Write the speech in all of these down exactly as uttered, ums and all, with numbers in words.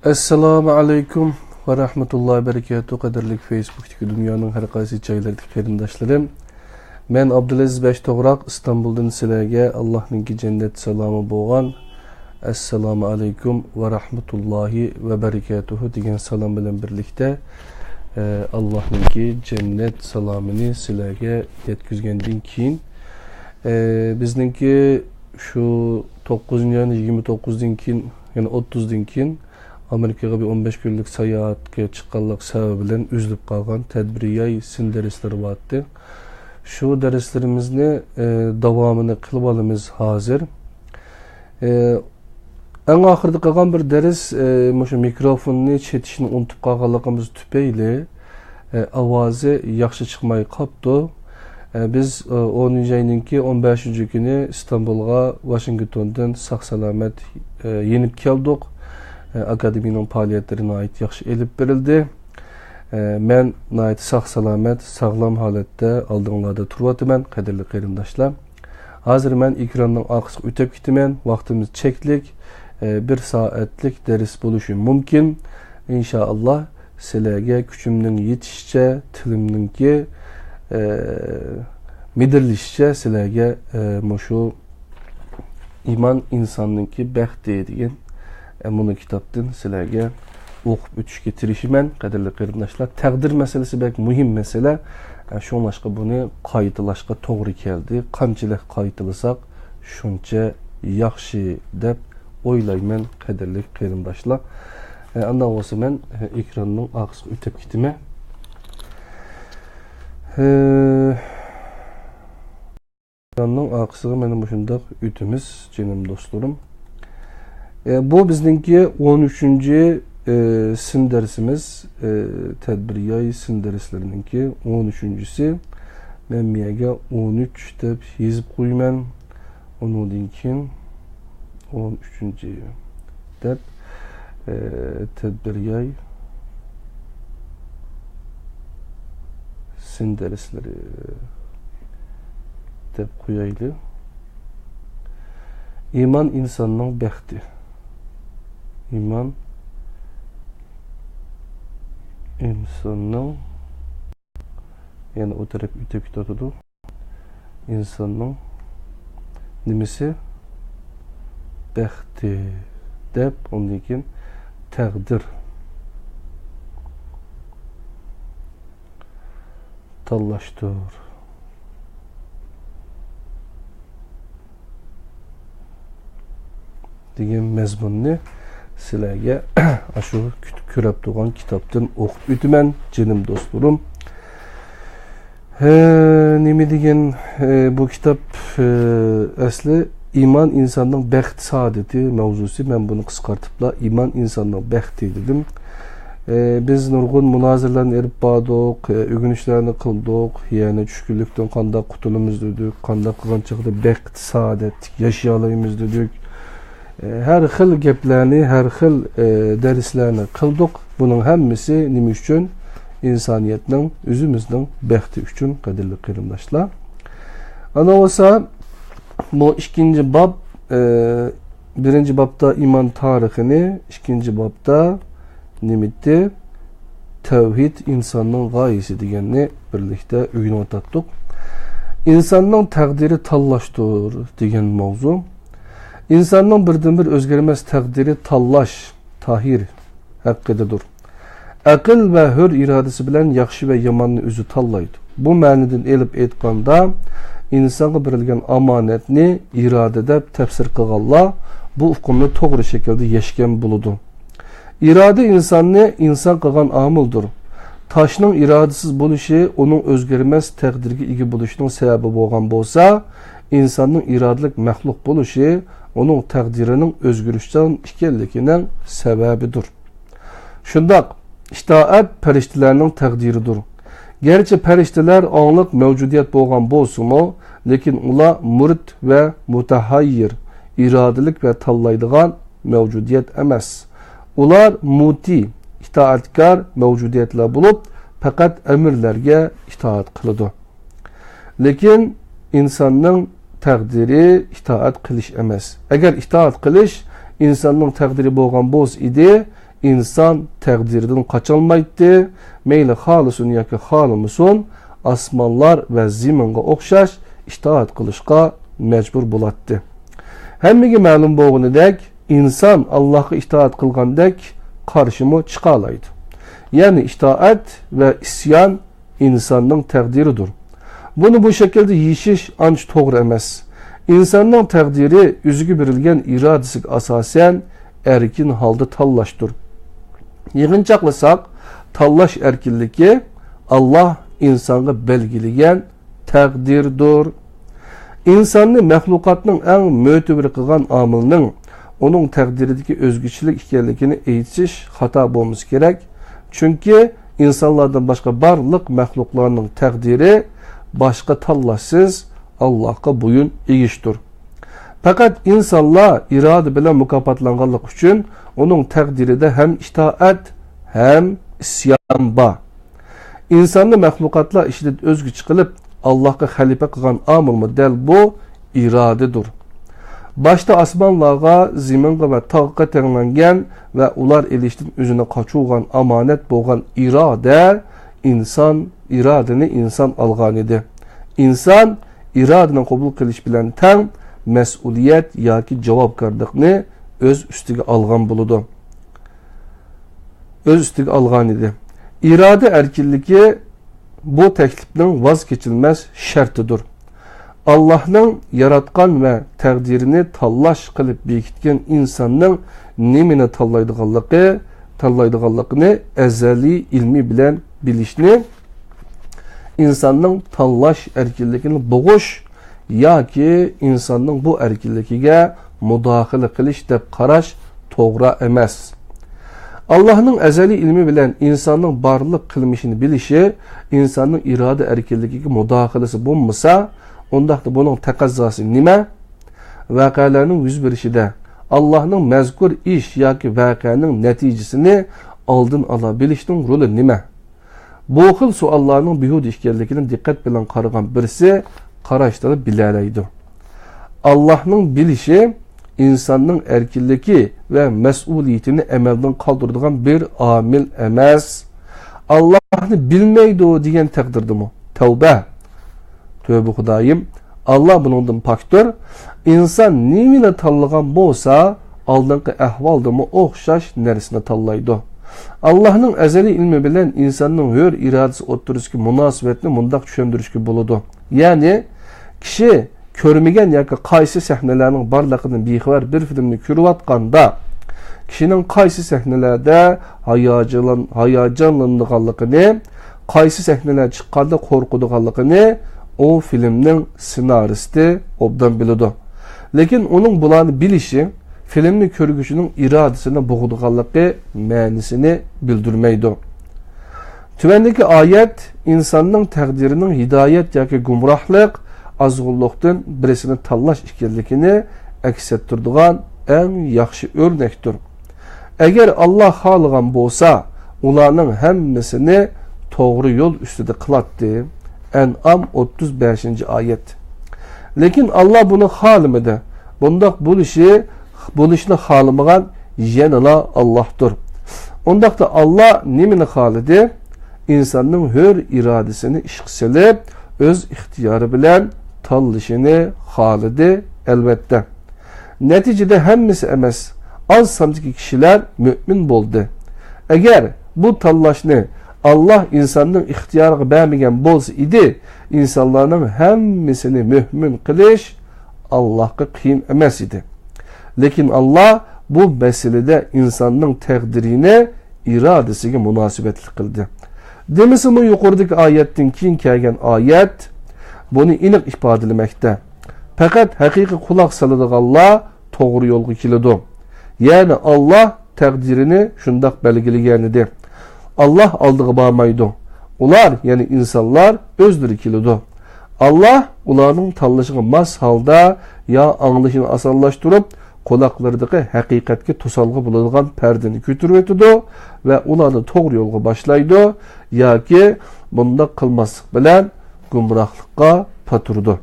ئەسسالامۇ ئەلەيكۇم ۋە رەھمەتۇللاھى ۋە بەرىكاتۇھ، قەدىرلىك فېيسبۇكتىكى دۇنيانىڭ ھەر قايسى جايلىرىدىكى قېرىنداشلىرىم. مەن ئابدۇلئەزىز بەشتوغراق ئىستانبۇلدىن سىلەرگە ئاللاھنىڭكى جەننەت سالامى بولغان ئەسسالامۇ ئەلەيكۇم ۋە رەھمەتۇللاھى ۋە بەرىكاتۇھ دېگەن سالام بىلەن بىرلىكتە، ئە، ئاللاھنىڭكى جەننەت سالامىنى سىلەرگە يەتكۈزگەندىن كېيىن، ئە، بىزنىڭكى شۇ توققۇزىنچى ئاينىڭ يىگىرمە توققۇزىدىن كېيىن، يەنى ئوتتۇزىدىن كېيىن ئامېرىكىغا بىر ئون بەش كۈنلۈك ساياھەتكە چىققانلىق سەۋەبى بىلەن ئۈزۈلۈپ قالغان تەدبىرىي ياي سىن دەرسلىرى بارتتى. شۇ دەرسلىرىمىزنى، ئە، داۋامىنى قىلىۋالىمىز ھازىر. ئە، ئەڭ ئاخىرىدا قالغان بىر دەرس، ئە، مۇشۇ مىكروفوننى چېتىشنى ئۇنتۇپ قالغانلىقىمىز تۈپەيلى، ئاۋازى ياخشى چىقماي قاپتۇ. بىز ئونىنچى ئاينىڭكى ئون بەشىنچى كۈنى ئىستانبۇلغا ۋاشىنگتوندىن ساق-سالامەت يېنىپ كەلدۇق. ئاكادېمىيەنىڭ پائالىيەتلىرى ناھايىتى ياخشى ئېلىپ بېرىلدى. مەن ناھايىتى ساق-سالامەت، ساغلام ھالەتتە ئالدىڭلاردا تۇرۇۋاتىمەن، قەدىرلىك قېرىنداشلار. ھازىر مەن ئېكراننىڭ ئارقىسىغا ئۆتۈپ كېتىمەن. ۋاقتىمىز چەكلىك، ئە، بىر سائەتلىك دەرس بولۇشى مۇمكىن. ئىنشائاللا، سىلەرگە كۈچۈمنىڭ يېتىشىچە، تىلىمنىڭكى، ئە، مىدىرلىشىچە سىلەرگە، ئە، مۇشۇ ئىمان ئىنساننىڭكى بەختى دېگەن، ئە، مۇنۇ كىتابتىن سىلەرگە ئوقۇپ ئۆتۈشكە تىرىشىمەن، قەدىرلىك قېرىنداشلار. تەقدىر مەسىلىسى بەك مۇھىم مەسىلە. ئە، شۇڭلاشقا بۇنى قايتىلاشقا توغرا كەلدى. قانچىلىك قايتىلىساق، شۇنچە ياخشى دەپ ئويلايمەن، قەدىرلىك قېرىنداشلار. ئە، ئانداق بولسا مەن، ئە، ئېكراننىڭ ئارقىسىغا ئۆتۈپ كېتىمەن. ئە، ئېكراننىڭ ئارقىسىغا مانا مۇشۇنداق ئۆتىمىز، جېنىم دوستلىرىم. ئە، بۇ بىزنىڭكى ئون ئۈچىنچى، ئە، سىن دەرسىمىز، ئە، تەدبىرىي ياي سىن دەرسلىرىنىڭكى ئون ئۈچىنچىسى. مەن بۇ يەرگە ئون ئۈچ دەپ يېزىپ قويىمەن. ئۇنىڭدىن كېيىن ئون ئۈچىنچى دەپ، ئە، تەدبىرىي ياي سىن دەرسلىرى دەپ قويايلى. ئىمان ئىنساننىڭ بەختى. ئىمان ئىنساننىڭ، يەنە ئۇ تەرەپ ئۆتۈپ كېتىۋاتىدۇ. ئىنساننىڭ نېمىسى؟ بەختى دەپ، ئۇندىن كېيىن تەقدىر، تاللاشتۇر دېگەن مەزمۇننى سىلەرگە ئاشۇ كۈتۈپ كۆرۈپ تۇرغان كىتابتىن ئوقۇپ ئۆتىمەن، جېنىم دوستلىرىم. ھە، نېمە دېگەن، ھە، بۇ كىتاب، ھە، ئەسلى ئىمان ئىنساننىڭ بەخت سائادىتى ماۋزۇسى. مەن بۇنى قىسقارتىپلا ئىمان ئىنساننىڭ بەختى دېدىم. ھە، بىز نۇرغۇن مۇنازىرىلەرنى ئېلىپ باردۇق، ھە، ئۆگىنىشلەرنى قىلدۇق، يەنى چۈشكۈنلۈكتىن قانداق قۇتۇلىمىز دېدۇك، قانداق قىلغان چاغدا بەخت سائادەتلىك ياشىيالايمىز دېدۇك. ھەر خىل گەپلەرنى، ھەر خىل، ئە، دەرسلەرنى قىلدۇق. بۇنىڭ ھەممىسى نېمە ئۈچۈن؟ ئىنسانىيەتنىڭ، ئۆزىمىزنىڭ بەختى ئۈچۈن، قەدىرلىك قېرىنداشلار. ئانا بولسا، بۇ ئىككىنچى باب، ئە، بىرىنچى بابتا ئىمان تارىخىنى، ئىككىنچى بابتا نېمىتى؟ تەۋھىد ئىنساننىڭ غايىسى دېگەننى بىرلىكتە ئۆگىنىۋاتاتتۇق. ئىنساننىڭ تەقدىرى تاللاشتۇر دېگەن ماۋزۇ. ئىنساننىڭ بىردىنبىر ئۆزگەرمەس تەقدىرى تاللاش، تاھىر، ھەققىدىدۇر. ئەقىل ۋە ھۆر ئىرادىسى بىلەن ياخشى ۋە ياماننى ئۆزى تاللايدۇ. بۇ مەنىدىن ئېلىپ ئېيتقاندا، ئىنسانغا بېرىلگەن ئامانەتنى ئىرادە دەپ تەپسىر قىلغانلار بۇ ئۇقۇمنى توغرا شەكىلدە يەشكەن بولىدۇ. ئىرادە ئىنساننى ئىنسان قىلغان ئامىلدۇر. تاشنىڭ ئىرادىسىز بولۇشى ئۇنىڭ ئۆزگەرمەس تەقدىرگە ئىگە بولۇشىنىڭ سەۋەبى بولغان بولسا، ئىنساننىڭ ئىرادىلىك مەخلۇق بولۇشى ئۇنىڭ تەقدىرىنىڭ ئۆزگىرىشچان ئىكەنلىكىنىڭ سەۋەبىدۇر. شۇنداق، ئىتائەت پەرىشتىلەرنىڭ تەقدىرىدۇر. گەرچە پەرىشتىلەر ئاڭلىق مەۋجۇدىيەت بولغان بولسىمۇ، لېكىن ئۇلار مۇرىت ۋە مۇتەھەييىر، ئىرادىلىك ۋە تاللايدىغان مەۋجۇدىيەت ئەمەس. ئۇلار مۇتى، ئىتائەتكار مەۋجۇدىيەتلەر بولۇپ، پەقەت ئەمىرلەرگە ئىتائەت قىلىدۇ. لېكىن ئىنساننىڭ تەقدىرى ئىتائەت قىلىش ئەمەس. ئەگەر ئىتائەت قىلىش ئىنساننىڭ تەقدىرى بولغان بولسا ئىدى، ئىنسان تەقدىرىدىن قاچالمايتتى، مەيلى خالىسۇن ياكى خالىمىسۇن، ئاسمانلار ۋە زېمىنغا ئوخشاش ئىتائەت قىلىشقا مەجبۇر بولاتتى. ھەممىگە مەلۇم بولغىنىدەك، ئىنسان ئاللاھقا ئىتائەت قىلغاندەك قارشىمۇ چىقالايدۇ. يەنى ئىتائەت ۋە ئىسيان ئىنساننىڭ تەقدىرىدۇر. بۇنى بۇ شەكىلدە يېشىش ئانچە توغرا ئەمەس. ئىنساننىڭ تەقدىرى ئۆزىگە بېرىلگەن ئىرادىسىگە ئاساسەن ئەركىن ھالدا تاللاشتۇر. يىغىنچاقلىساق، تاللاش ئەركىنلىكى ئاللاھ ئىنسانغا بەلگىلىگەن تەقدىردۇر. ئىنساننى مەخلۇقاتنىڭ ئەڭ مۆتىۋىر قىلغان ئامىلىنىڭ ئۇنىڭ تەقدىرىدىكى ئۆزگىچىلىك ئىكەنلىكىنى ئېيتىش خاتا بولمىسا كېرەك. چۈنكى ئىنسانلاردىن باشقا بارلىق مەخلۇقلارنىڭ تەقدىرى باشقا تاللاشسىز ئاللاھقا بويۇن ئېگىشتۇر. پەقەت ئىنسانلار ئىرادە بىلەن مۇكاپاتلانغانلىقى ئۈچۈن ئۇنىڭ تەقدىرىدە ھەم ئىتائەت، ھەم ئىسيان بار. ئىنساننى مەخلۇقاتلار ئىچىدىن ئۆزگىچە قىلىپ، ئاللاھقا خەلىپە قىلغان ئامىلمۇ دەل بۇ ئىرادىدۇر. باشتا ئاسمانلارغا، زېمىنغا ۋە تاغقا تەڭلەنگەن ۋە ئۇلار ئېلىشتىن ئۆزىنى قاچۇرغان ئامانەت بولغان ئىرادە، ئىنسان ئىرادىنى ئىنسان ئالغانىدى. ئىنسان ئىرادىنى قوبۇل قىلىش بىلەن تەڭ مەسئۇلىيەت ياكى جاۋابكارلىقنى ئۆز ئۈستىگە ئالغان بولىدۇ. ئۆز ئۈستىگە ئالغانىدى. ئىرادە ئەركىنلىكى بۇ تەكلىپنىڭ ۋاز كېچىلمەس شەرتىدۇر. ئاللاھنىڭ ياراتقان ۋە تەقدىرىنى تاللاش قىلىپ بېكىتكەن ئىنساننىڭ نېمىنى تاللايدىغانلىقى، تاللايدىغانلىقىنى ئەزەلىي ئىلمى بىلەن بىلىشنى ئىنساننىڭ تاللاش ئەركىنلىكىنى بوغۇش ياكى ئىنساننىڭ بۇ ئەركىنلىكىگە مۇداخىلە قىلىش دەپ قاراش توغرا ئەمەس. ئاللاھنىڭ ئەزەلىي ئىلمى بىلەن ئىنساننىڭ بارلىق قىلمىشىنى بىلىشى ئىنساننىڭ ئىرادە ئەركىنلىكىگە مۇداخىلىسى بولمىسا، ئۇنداقتا بۇنىڭ تەقەززاسى نېمە؟ ۋەقەلەرنىڭ يۈز بېرىشىدە ئاللاھنىڭ مەزكۇر ئىش ياكى ۋەقەنىڭ نەتىجىسىنى ئالدىن ئالا بىلىشنىڭ رولى نېمە؟ بۇ خىل سوئاللارنىڭ بىھۇدە ئىكەنلىكىنى دىققەت بىلەن قارىغان بىرسى قاراشتىلا بىلەلەيدۇ. ئاللاھنىڭ بىلىشى ئىنساننىڭ ئەركىنلىكى ۋە مەسئۇلىيىتىنى ئەمەلدىن قالدۇرىدىغان بىر ئامىل ئەمەس. ئاللاھنى بىلمەيدۇ دېگەن تەقدىردىمۇ؟ تەۋبە! تۆۋبە خۇدايىم، ئاللا بۇنىڭدىن پاكتۇر. ئىنسان نېمىنى تاللىغان بولسا، ئالدىنقى ئەھۋالدىمۇ ئوخشاش نەرسىنى تاللايدۇ. ئاللانىڭ ئەزەلىي ئىلمى بىلەن ئىنساننىڭ ھۆر ئىرادىسى ئوتتۇرىسىدىكى مۇناسىۋەتنى مۇنداق چۈشەندۈرۈشكە بولىدۇ. يەنى، كىشى كۆرمىگەن ياكى قايسى سەھنىلەرنىڭ بارلىقىدىن بىخەۋەر بىر فىلىمنى كۆرۈۋاتقاندا، كىشىنىڭ قايسى سەھنىلەردە ھاياجانلان-، ھاياجانلىنىدىغانلىقىنى، قايسى سەھنىلەر چىققاندا قورقىدىغانلىقىنى ئۇ فىلىمنىڭ سېنارىستى ئوبدان بىلىدۇ. لېكىن ئۇنىڭ بۇلارنى بىلىشى فىلىمنى كۆرگۈچىنىڭ ئىرادىسىنى بوغىدىغانلىقى مەنىسىنى بىلدۈرمەيدۇ. تۆۋەندىكى ئايەت ئىنساننىڭ تەقدىرىنىڭ ھىدايەت ياكى گۇمراھلىق، ئازغۇنلۇقتىن بىرسىنى تاللاش ئىكەنلىكىنى ئەكس ئەتتۈرىدىغان ئەڭ ياخشى ئۆرنەكتۇر. ئەگەر ئاللا خالىغان بولسا، ئۇلارنىڭ ھەممىسىنى توغرا يول ئۈستىدە قىلاتتى. ئەنئام ئوتتۇز بەشىنچى ئايەت. لېكىن ئاللا بۇنى خالىمىدى. بۇنداق بولۇشى، بولۇشنى خالىمىغان يەنىلا ئاللاھتۇر. ئۇنداقتا ئاللا نېمىنى خالىدى؟ ئىنساننىڭ ھۆر ئىرادىسىنى ئىشقا سېلىپ، ئۆز ئىختىيارى بىلەن تاللىشىنى خالىدى، ئەلۋەتتە. نەتىجىدە ھەممىسى ئەمەس، ئاز ساندىكى كىشىلەر مۆمىن بولدى. ئەگەر بۇ تاللاشنى ئاللا ئىنساننىڭ ئىختىيارىغا بەرمىگەن بولسا ئىدى، ئىنسانلارنىڭ ھەممىسىنى مۆمىن قىلىش ئاللاھقا قىيىن ئەمەس ئىدى. لېكىن ئاللا بۇ مەسىلىدە ئىنساننىڭ تەقدىرىنى ئىرادىسىگە مۇناسىۋەتلىك قىلدى. دېمىسىمۇ، يۇقىرىدىكى ئايەتتىن كېيىن كەلگەن ئايەت بۇنى ئېنىق ئىپادىلىمەكتە. پەقەت ھەقىقىي قۇلاق سالىدىغانلار توغرا يولغا كېلىدۇ. يەنى ئاللا تەقدىرىنى شۇنداق بەلگىلىگەنىدى. ئاللا ئالدىغا بارمايدۇ. ئۇلار، يەنى ئىنسانلار ئۆزلىرى كېلىدۇ. ئاللا ئۇلارنىڭ تاللىشىغا ماس ھالدا يا ئاڭلىشىنى ئاسانلاشتۇرۇپ، قۇلاقلىرىدىكى ھەقىقەتكە توسالغۇ بولىدىغان پەردىنى كۆتۈرۈۋېتىدۇ ۋە ئۇلارنى توغرا يولغا باشلايدۇ ياكى بۇنداق قىلماسلىق بىلەن گۇمراھلىققا پاتۇرىدۇ.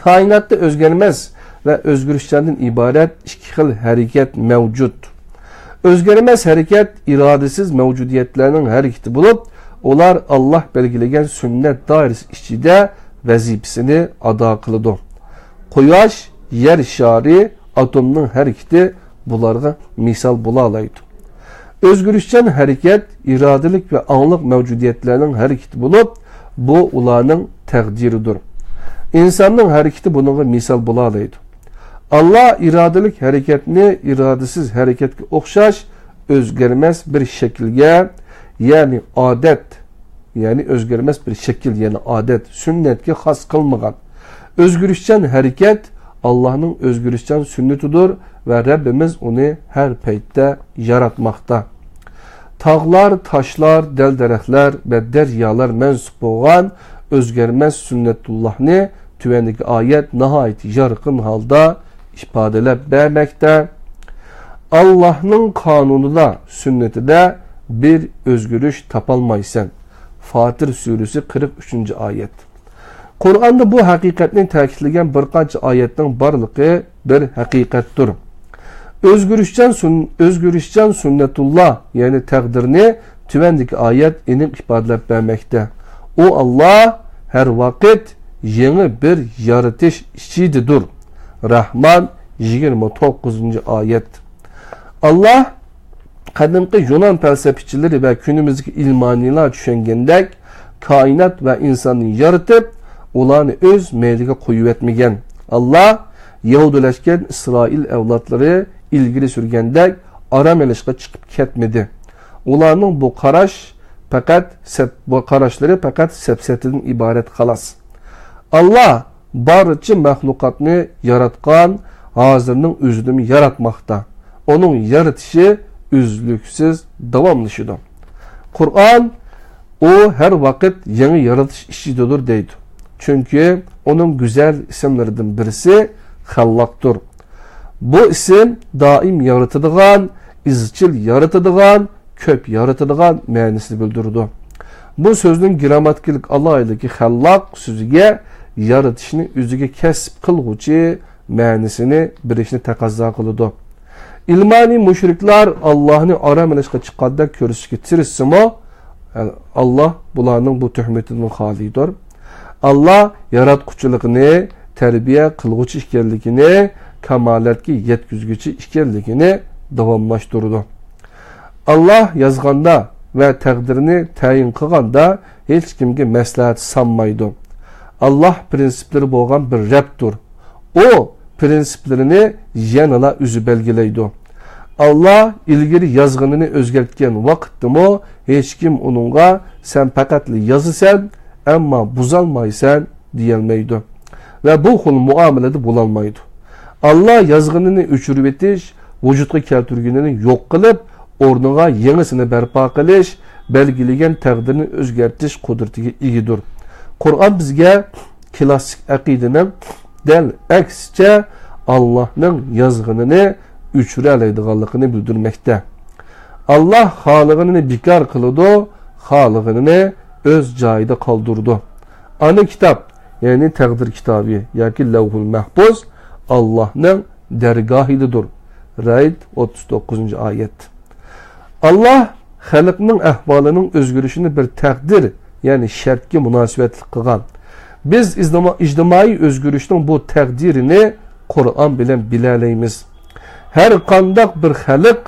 كائىناتتا ئۆزگەرمەس ۋە ئۆزگىرىشچاندىن ئىبارەت ئىككى خىل ھەرىكەت مەۋجۇت. ئۆزگەرمەس ھەرىكەت ئىرادىسىز مەۋجۇدىيەتلەرنىڭ ھەرىكىتى بولۇپ، ئۇلار ئاللاھ بەلگىلىگەن سۈننەت دائىرىسى ئىچىدە ۋەزىپىسىنى ئادا قىلىدۇ. قۇياش، يەر شارى، ئاتومنىڭ ھەرىكىتى بۇلارغا مىسال بولالايدۇ. ئۆزگىرىشچان ھەرىكەت ئىرادىلىك ۋە ئاڭلىق مەۋجۇدىيەتلەرنىڭ ھەرىكىتى بولۇپ، بۇ ئۇلارنىڭ تەقدىرىدۇر. ئىنساننىڭ ھەرىكىتى بۇنىڭغا مىسال بولالايدۇ. ئاللاھ ئىرادىلىك ھەرىكەتنى ئىرادىسىز ھەرىكەتكە ئوخشاش ئۆزگەرمەس بىر شەكىلگە، يەنى ئادەت، يەنى ئۆزگەرمەس بىر شەكىل، يەنى ئادەت، سۈننەتكە خاس قىلمىغان. ئۆزگىرىشچان ھەرىكەت ئاللاھنىڭ ئۆزگىرىشچان سۈننىتىدۇر ۋە رەببىمىز ئۇنى ھەر پەيتتە ياراتماقتا. تاغلار، تاشلار، دەل-دەرەخلەر ۋە دەريالار مەنسۇپ بولغان ئۆزگەرمەس سۈننەتۇللاھنى تۆۋەندىكى ئايەت ناھايىتى يارقىن ھالدا ئىپادىلەپ بەرمەكتە. ئاللاھنىڭ قانۇنىدا، سۈننىتىدە بىر ئۆزگىرىش تاپالمايسەن. فاتىر سۈرىسى، قىرىق ئۈچىنچى ئايەت. قۇرئاندا بۇ ھەقىقەتنى تەكىتلىگەن بىر قانچە ئايەتنىڭ بارلىقى بىر ھەقىقەتتۇر. ئۆزگىرىشچان سۈن-، ئۆزگىرىشچان سۈننەتۇللا، يەنى تەقدىرنى تۆۋەندىكى ئايەت ئېنىق ئىپادىلەپ بەرمەكتە. ئۇ ئاللا ھەر ۋاقىت يېڭى بىر يارىتىش ئىچىدىدۇر. رەھمان، يىگىرمە توققۇزىنچى ئايەت. ئاللا قەدىمكى يۇنان پەلسەپىچىلىرى ۋە كۈنىمىزدىكى ئىلمانىيلار چۈشەنگەندەك، كائىنات ۋە ئىنساننى يارىتىپ، ئۇلارنى ئۆز مەيلىگە قويۇۋەتمىگەن. ئاللا يەھۇدىيلەشكەن ئىسرائىل ئەۋلادلىرى ئىلگىرى سۈرگەندەك ئارام ئېلىشقا چىقىپ كەتمىدى. ئۇلارنىڭ بۇ قاراش پەقەت سەپ-، بۇ قاراشلىرى پەقەت سەپسەتىدىن ئىبارەت، خالاس. ئاللا بارچە مەخلۇقاتنى ياراتقان، ھازىرنىڭ ئۆزىدىمۇ ياراتماقتا. ئۇنىڭ يارىتىشى ئۈزلۈكسىز داۋاملىشىدۇ. قۇرئان، ئۇ ھەر ۋاقىت يېڭى يارىتىش ئىچىدىدۇر دەيدۇ. چۈنكى ئۇنىڭ گۈزەل ئىسىملىرىدىن بىرسى خەللاقتۇر. بۇ ئىسىم دائىم يارىتىدىغان، ئىزچىل يارىتىدىغان، كۆپ يارىتىدىغان مەنىسىنى بىلدۈرىدۇ. بۇ سۆزنىڭ گىرامماتىكىلىق ئالاھىدىلىكى خەللاق سۆزىگە يارىتىشنى ئۆزىگە كەسىپ قىلغۇچى مەنىسىنى بېرىشنى تەقەززا قىلىدۇ. ئىلمانىي مۇشرىكلار ئاللاھنى ئارام ئېلىشقا چىققاندەك كۆرسىتىشكە تىرىشسىمۇ، ئاللاھ بۇلارنىڭ بۇ تۆھمىتىدىن خالىيدۇر. ئاللاھ ياراتقۇچىلىقىنى، تەربىيە قىلغۇچى ئىكەنلىكىنى، كامالەتكە يەتكۈزگۈچى ئىكەنلىكىنى داۋاملاشتۇرىدۇ. ئاللاھ يازغاندا ۋە تەقدىرنى تەيىن قىلغاندا ھېچكىمگە مەسلىھەت سانمايدۇ. ئاللاھ پرىنسىپلىرى بولغان بىر رەبتۇر. ئۇ پرىنسىپلىرىنى يەنىلا ئۆزى بەلگىلەيدۇ. ئاللاھ ئىلگىرى يازغىنىنى ئۆزگەرتكەن ۋاقىتتىمۇ ھېچكىم ئۇنىڭغا، سەن پەقەتلا يازىسەن، ئەمما بۇزالمايسەن، دېيەلمەيدۇ. ۋە بۇ خىل مۇئامىلىدە بولالمايدۇ. ئاللاھ يازغىنىنى ئۆچۈرۈۋېتىش، ۋۇجۇدقا كەلتۈرگىنىنى يوق قىلىپ، ئورنىغا يېڭىسىنى بەرپا قىلىش، بەلگىلىگەن تەقدىرنى ئۆزگەرتىش قۇدرىتىگە ئىگىدۇر. قۇرئان بىزگە كلاسسىك ئەقىدىنىڭ دەل ئەكسىچە ئاللاھنىڭ يازغىنىنى ئۆچۈرەلەيدىغانلىقىنى بىلدۈرمەكتە. ئاللاھ خالىغىنىنى بىكار قىلىدۇ، خالىغىنىنى ئۆز جايىدا قالدۇرىدۇ. ئانا كىتاب، يەنى تەقدىر كىتابى ياكى لەۋھۇل مەھپۇز ئاللاھنىڭ دەرگاھىدىدۇر. رەئد، ئوتتۇز توققۇزىنچى ئايەت. ئاللاھ خەلقنىڭ ئەھۋالىنىڭ ئۆزگىرىشىنى بىر تەقدىر، يەنى شەرتكە مۇناسىۋەتلىك قىلغان. بىز ئىجتىما-، ئىجتىمائىي ئۆزگىرىشنىڭ بۇ تەقدىرىنى قۇرئان بىلەن بىلەلەيمىز. ھەر قانداق بىر خەلق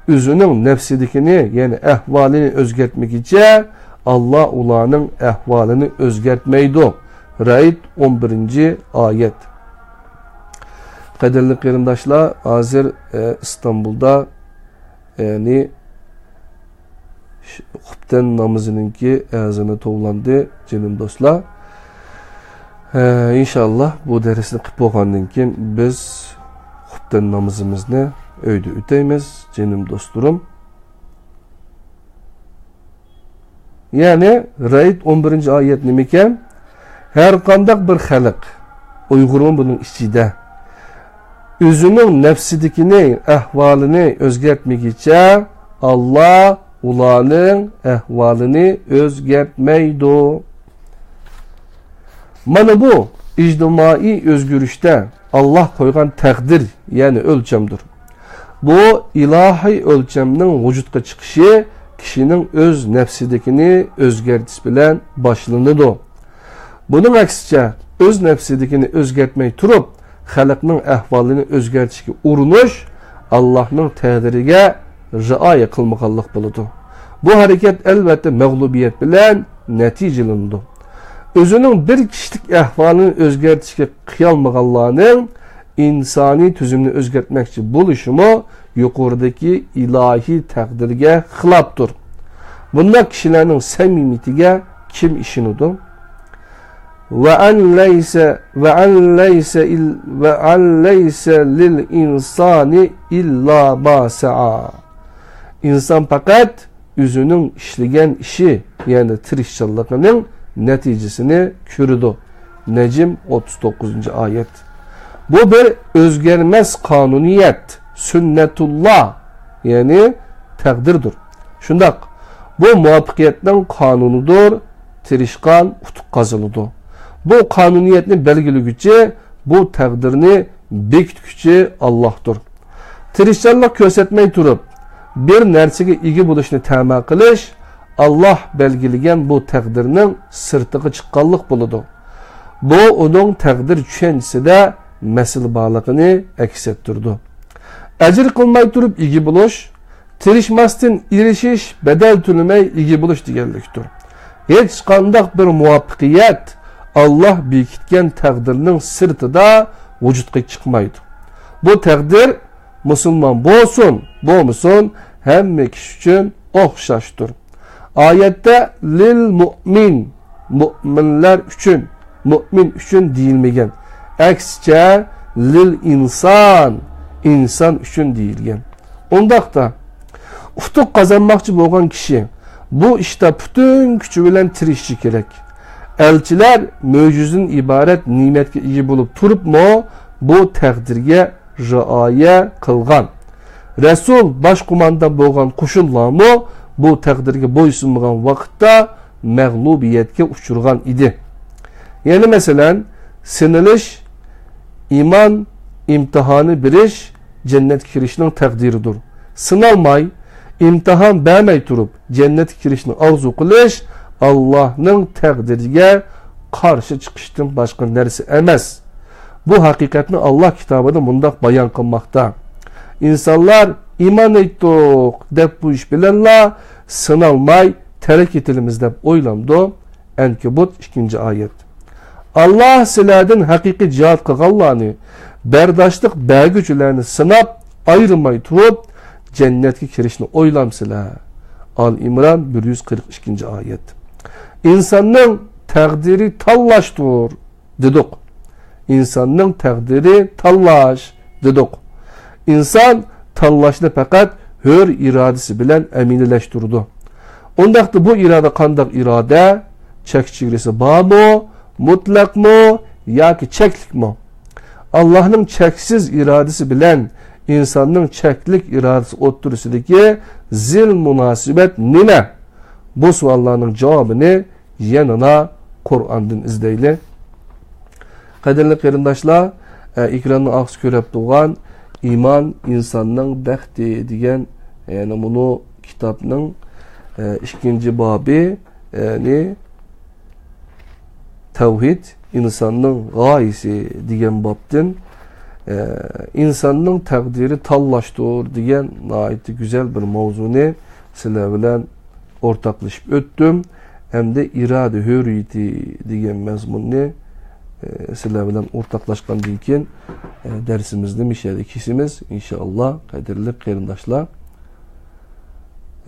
ئۆزىنىڭ نەپسىدىكىنى، يەنى ئەھۋالىنى ئۆزگەرتمىگىچە، ئاللاھ ئۇلارنىڭ ئەھۋالىنى ئۆزگەرتمەيدۇ. رەئد، ئون بىرىنچى ئايەت. قەدىرلىك قېرىنداشلار، ھازىر، ئە، ئىستانبۇلدا، يەنى، ش-، خۇپتەن نامىزىنىڭكى ئەزىنى توۋلاندى، جېنىم دوستلار. ئە، ئىنشاللا بۇ دەرسنى قىلىپ بولغاندىن كېيىن بىز خۇپتەن نامىزىمىزنى ئۆيدە ئۆتەيمىز، جېنىم دوستلىرىم. يەنى رەئد ئون بىرىنچى ئايەت نېمىكەن؟ ھەر قانداق بىر خەلق، ئۇيغۇرمۇ بۇنىڭ ئىچىدە، ئۆزىنىڭ نەپسىدىكىنى، ئەھۋالىنى ئۆزگەرتمىگىچە، ئاللا ئۇلارنىڭ ئەھۋالىنى ئۆزگەرتمەيدۇ. مانا بۇ ئىجتىمائىي ئۆزگىرىشتە ئاللا قويغان تەقدىر، يەنى ئۆلچەمدۇر. بۇ ئىلاھىي ئۆلچەمنىڭ ۋۇجۇدقا چىقىشى كىشىنىڭ ئۆز نەپسىدىكىنى ئۆزگەرتىش بىلەن باشلىنىدۇ. بۇنىڭ ئەكسىچە، ئۆز نەپسىدىكىنى ئۆزگەرتمەي تۇرۇپ، خەلقنىڭ ئەھۋالىنى ئۆزگەرتىشكە ئۇرۇنۇش ئاللاھنىڭ تەقدىرىگە رىئايە قىلمىغانلىق بولىدۇ. بۇ ھەرىكەت ئەلۋەتتە مەغلۇبىيەت بىلەن نەتىجىلىنىدۇ. ئۆزىنىڭ بىر كىشىلىك ئەھۋالىنى ئۆزگەرتىشكە قىيالمىغانلارنىڭ ئىنسانىي تۈزۈمنى ئۆزگەرتمەكچى بولۇشىمۇ يۇقىرىدىكى ئىلاھىي تەقدىرگە خىلاپتۇر. بۇنداق كىشىلەرنىڭ سەمىمىيىتىگە كىم ئىشىنىدۇ؟ وأن ليس، وأن ليس إل-، وأن ليس للإنسان إلا ما سعى. ئىنسان پەقەت ئۆزىنىڭ ئىشلىگەن ئىشى، يەنى تىرىشچانلىقىنىڭ نەتىجىسىنى كۆرىدۇ. نەجم، ئوتتۇز توققۇزىنچى ئايەت. بۇ بىر ئۆزگەرمەس قانۇنىيەت، سۈننەتۇللا، يەنى تەقدىردۇر. شۇنداق، بۇ مۇۋەپپەقىيەتنىڭ قانۇنىدۇر، تىرىشقان ئۇتۇق قازىنىدۇ. بۇ قانۇنىيەتنى بەلگىلىگۈچى، بۇ تەقدىرنى بېكىتكۈچى ئاللاھتۇر. تىرىشچانلىق كۆرسەتمەي تۇرۇپ، بىر نەرسىگە ئىگە بولۇشنى تەمە قىلىش، ئاللاھ بەلگىلىگەن بۇ تەقدىرنىڭ سىرتىغا چىققانلىق بولىدۇ. بۇ ئۇنىڭ تەقدىر چۈشەنچىسىدە مەسىلە بارلىقىنى ئەكس ئەتتۈرىدۇ. ئەجىر قىلماي تۇرۇپ ئىگە بولۇش، تىرىشماستىن ئېرىشىش، بەدەل تۆلىمەي ئىگە بولۇش دېگەنلىكتۇر. ھېچقانداق بىر مۇۋەپپەقىيەت ئاللاھ بېكىتكەن تەقدىرنىڭ سىرتىدا ۋۇجۇدقا چىقمايدۇ. بۇ تەقدىر مۇسۇلمان بولسۇن، بولمىسۇن، ھەممە كىشى ئۈچۈن ئوخشاشتۇر. ئايەتتە لىل مۇئمىن، مۇئمىنلار ئۈچۈن، مۇئمىن ئۈچۈن دېيىلمىگەن. ئەكسىچە، لىل ئىنسان، ئىنسان ئۈچۈن دېيىلگەن. ئۇنداقتا، ئۇتۇق قازانماقچى بولغان كىشى بۇ ئىشتا پۈتۈن كۈچى بىلەن تىرىشىشى كېرەك. ئەلچىلەر مۆجىزىدىن ئىبارەت نېمەتكە ئىگە بولۇپ تۇرۇپمۇ، بۇ تەقدىرگە رىئايە قىلغان. رەسۇل باش قوماندان بولغان قوشۇنلارمۇ بۇ تەقدىرگە بويسۇنمىغان ۋاقىتتا مەغلۇبىيەتكە ئۇچرىغان ئىدى. يەنە مەسىلەن، سىنىلىش، ئىمان ئىمتىھانى بېرىش جەننەتكە كىرىشنىڭ تەقدىرىدۇر. سىنالماي، ئىمتىھان بەرمەي تۇرۇپ، جەننەتكە كىرىشنى ئارزۇ قىلىش ئاللاھنىڭ تەقدىرىگە قارشى چىقىشتىن باشقا نەرسە ئەمەس. بۇ ھەقىقەتنى ئاللاھ كىتابىدا مۇنداق بايان قىلماقتا: ئىنسانلار ئىمان ئېيتتۇق دەپ بۇ ئىش بىلەنلا سىنالماي تەرك ئېتىلىمىز دەپ ئويلامدۇ؟ ئەنكەبۇت، ئىككىنچى ئايەت. ئاللاھ سىلەردىن ھەقىقىي جىھاد قىلغانلارنى، بەرداشلىق بەرگۈچىلەرنى سىناپ ئايرىماي تۇرۇپ، جەننەتكە كىرىشنى ئويلامسىلەر؟ ئال ئىمران، بىر يۈز قىرىق ئىككىنچى ئايەت. ئىنساننىڭ تەقدىرى تاللاشتۇر دېدۇق. ئىنساننىڭ تەقدىرى تاللاش دېدۇق. ئىنسان تاللاشنى پەقەت ھۆر ئىرادىسى بىلەن ئەمەلىيلەشتۈرىدۇ. ئۇنداقتا بۇ ئىرادە قانداق ئىرادە؟ چەك-چېگرىسى بارمۇ؟ مۇتلەقمۇ ياكى چەكلىكمۇ؟ ئاللاھنىڭ چەكسىز ئىرادىسى بىلەن ئىنساننىڭ چەكلىك ئىرادىسى ئوتتۇرىسىدىكى زىل مۇناسىۋەت نېمە؟ بۇ سوئاللارنىڭ جاۋابىنى يەنىلا قۇرئاندىن ئىزدەيلى. قەدىرلىك قېرىنداشلار، ئە، ئېكراننىڭ ئارقىسىدا كۆرۈپ تۇرغان ئىمان ئىنساننىڭ بەختى دېگەن، يەنى مۇنۇ كىتابنىڭ، ئە، ئىككىنچى بابى، يەنى تەۋھىد ئىنساننىڭ غايىسى دېگەن بابتىن، ئە، ئىنساننىڭ تەقدىرى تاللاشتۇر دېگەن ناھايىتى گۈزەل بىر ماۋزۇنى سىلەر بىلەن ئورتاقلىشىپ ئۆتتۈم. ئەمدى ئىرادە ھۆرىيىتى دېگەن مەزمۇننى، ئە، سىلەر بىلەن ئورتاقلاشقاندىن كېيىن، ئە، دەرسىمىزنى مۇشۇ يەردە كېسىمىز، ئىنشائاللا، قەدىرلىك قېرىنداشلار.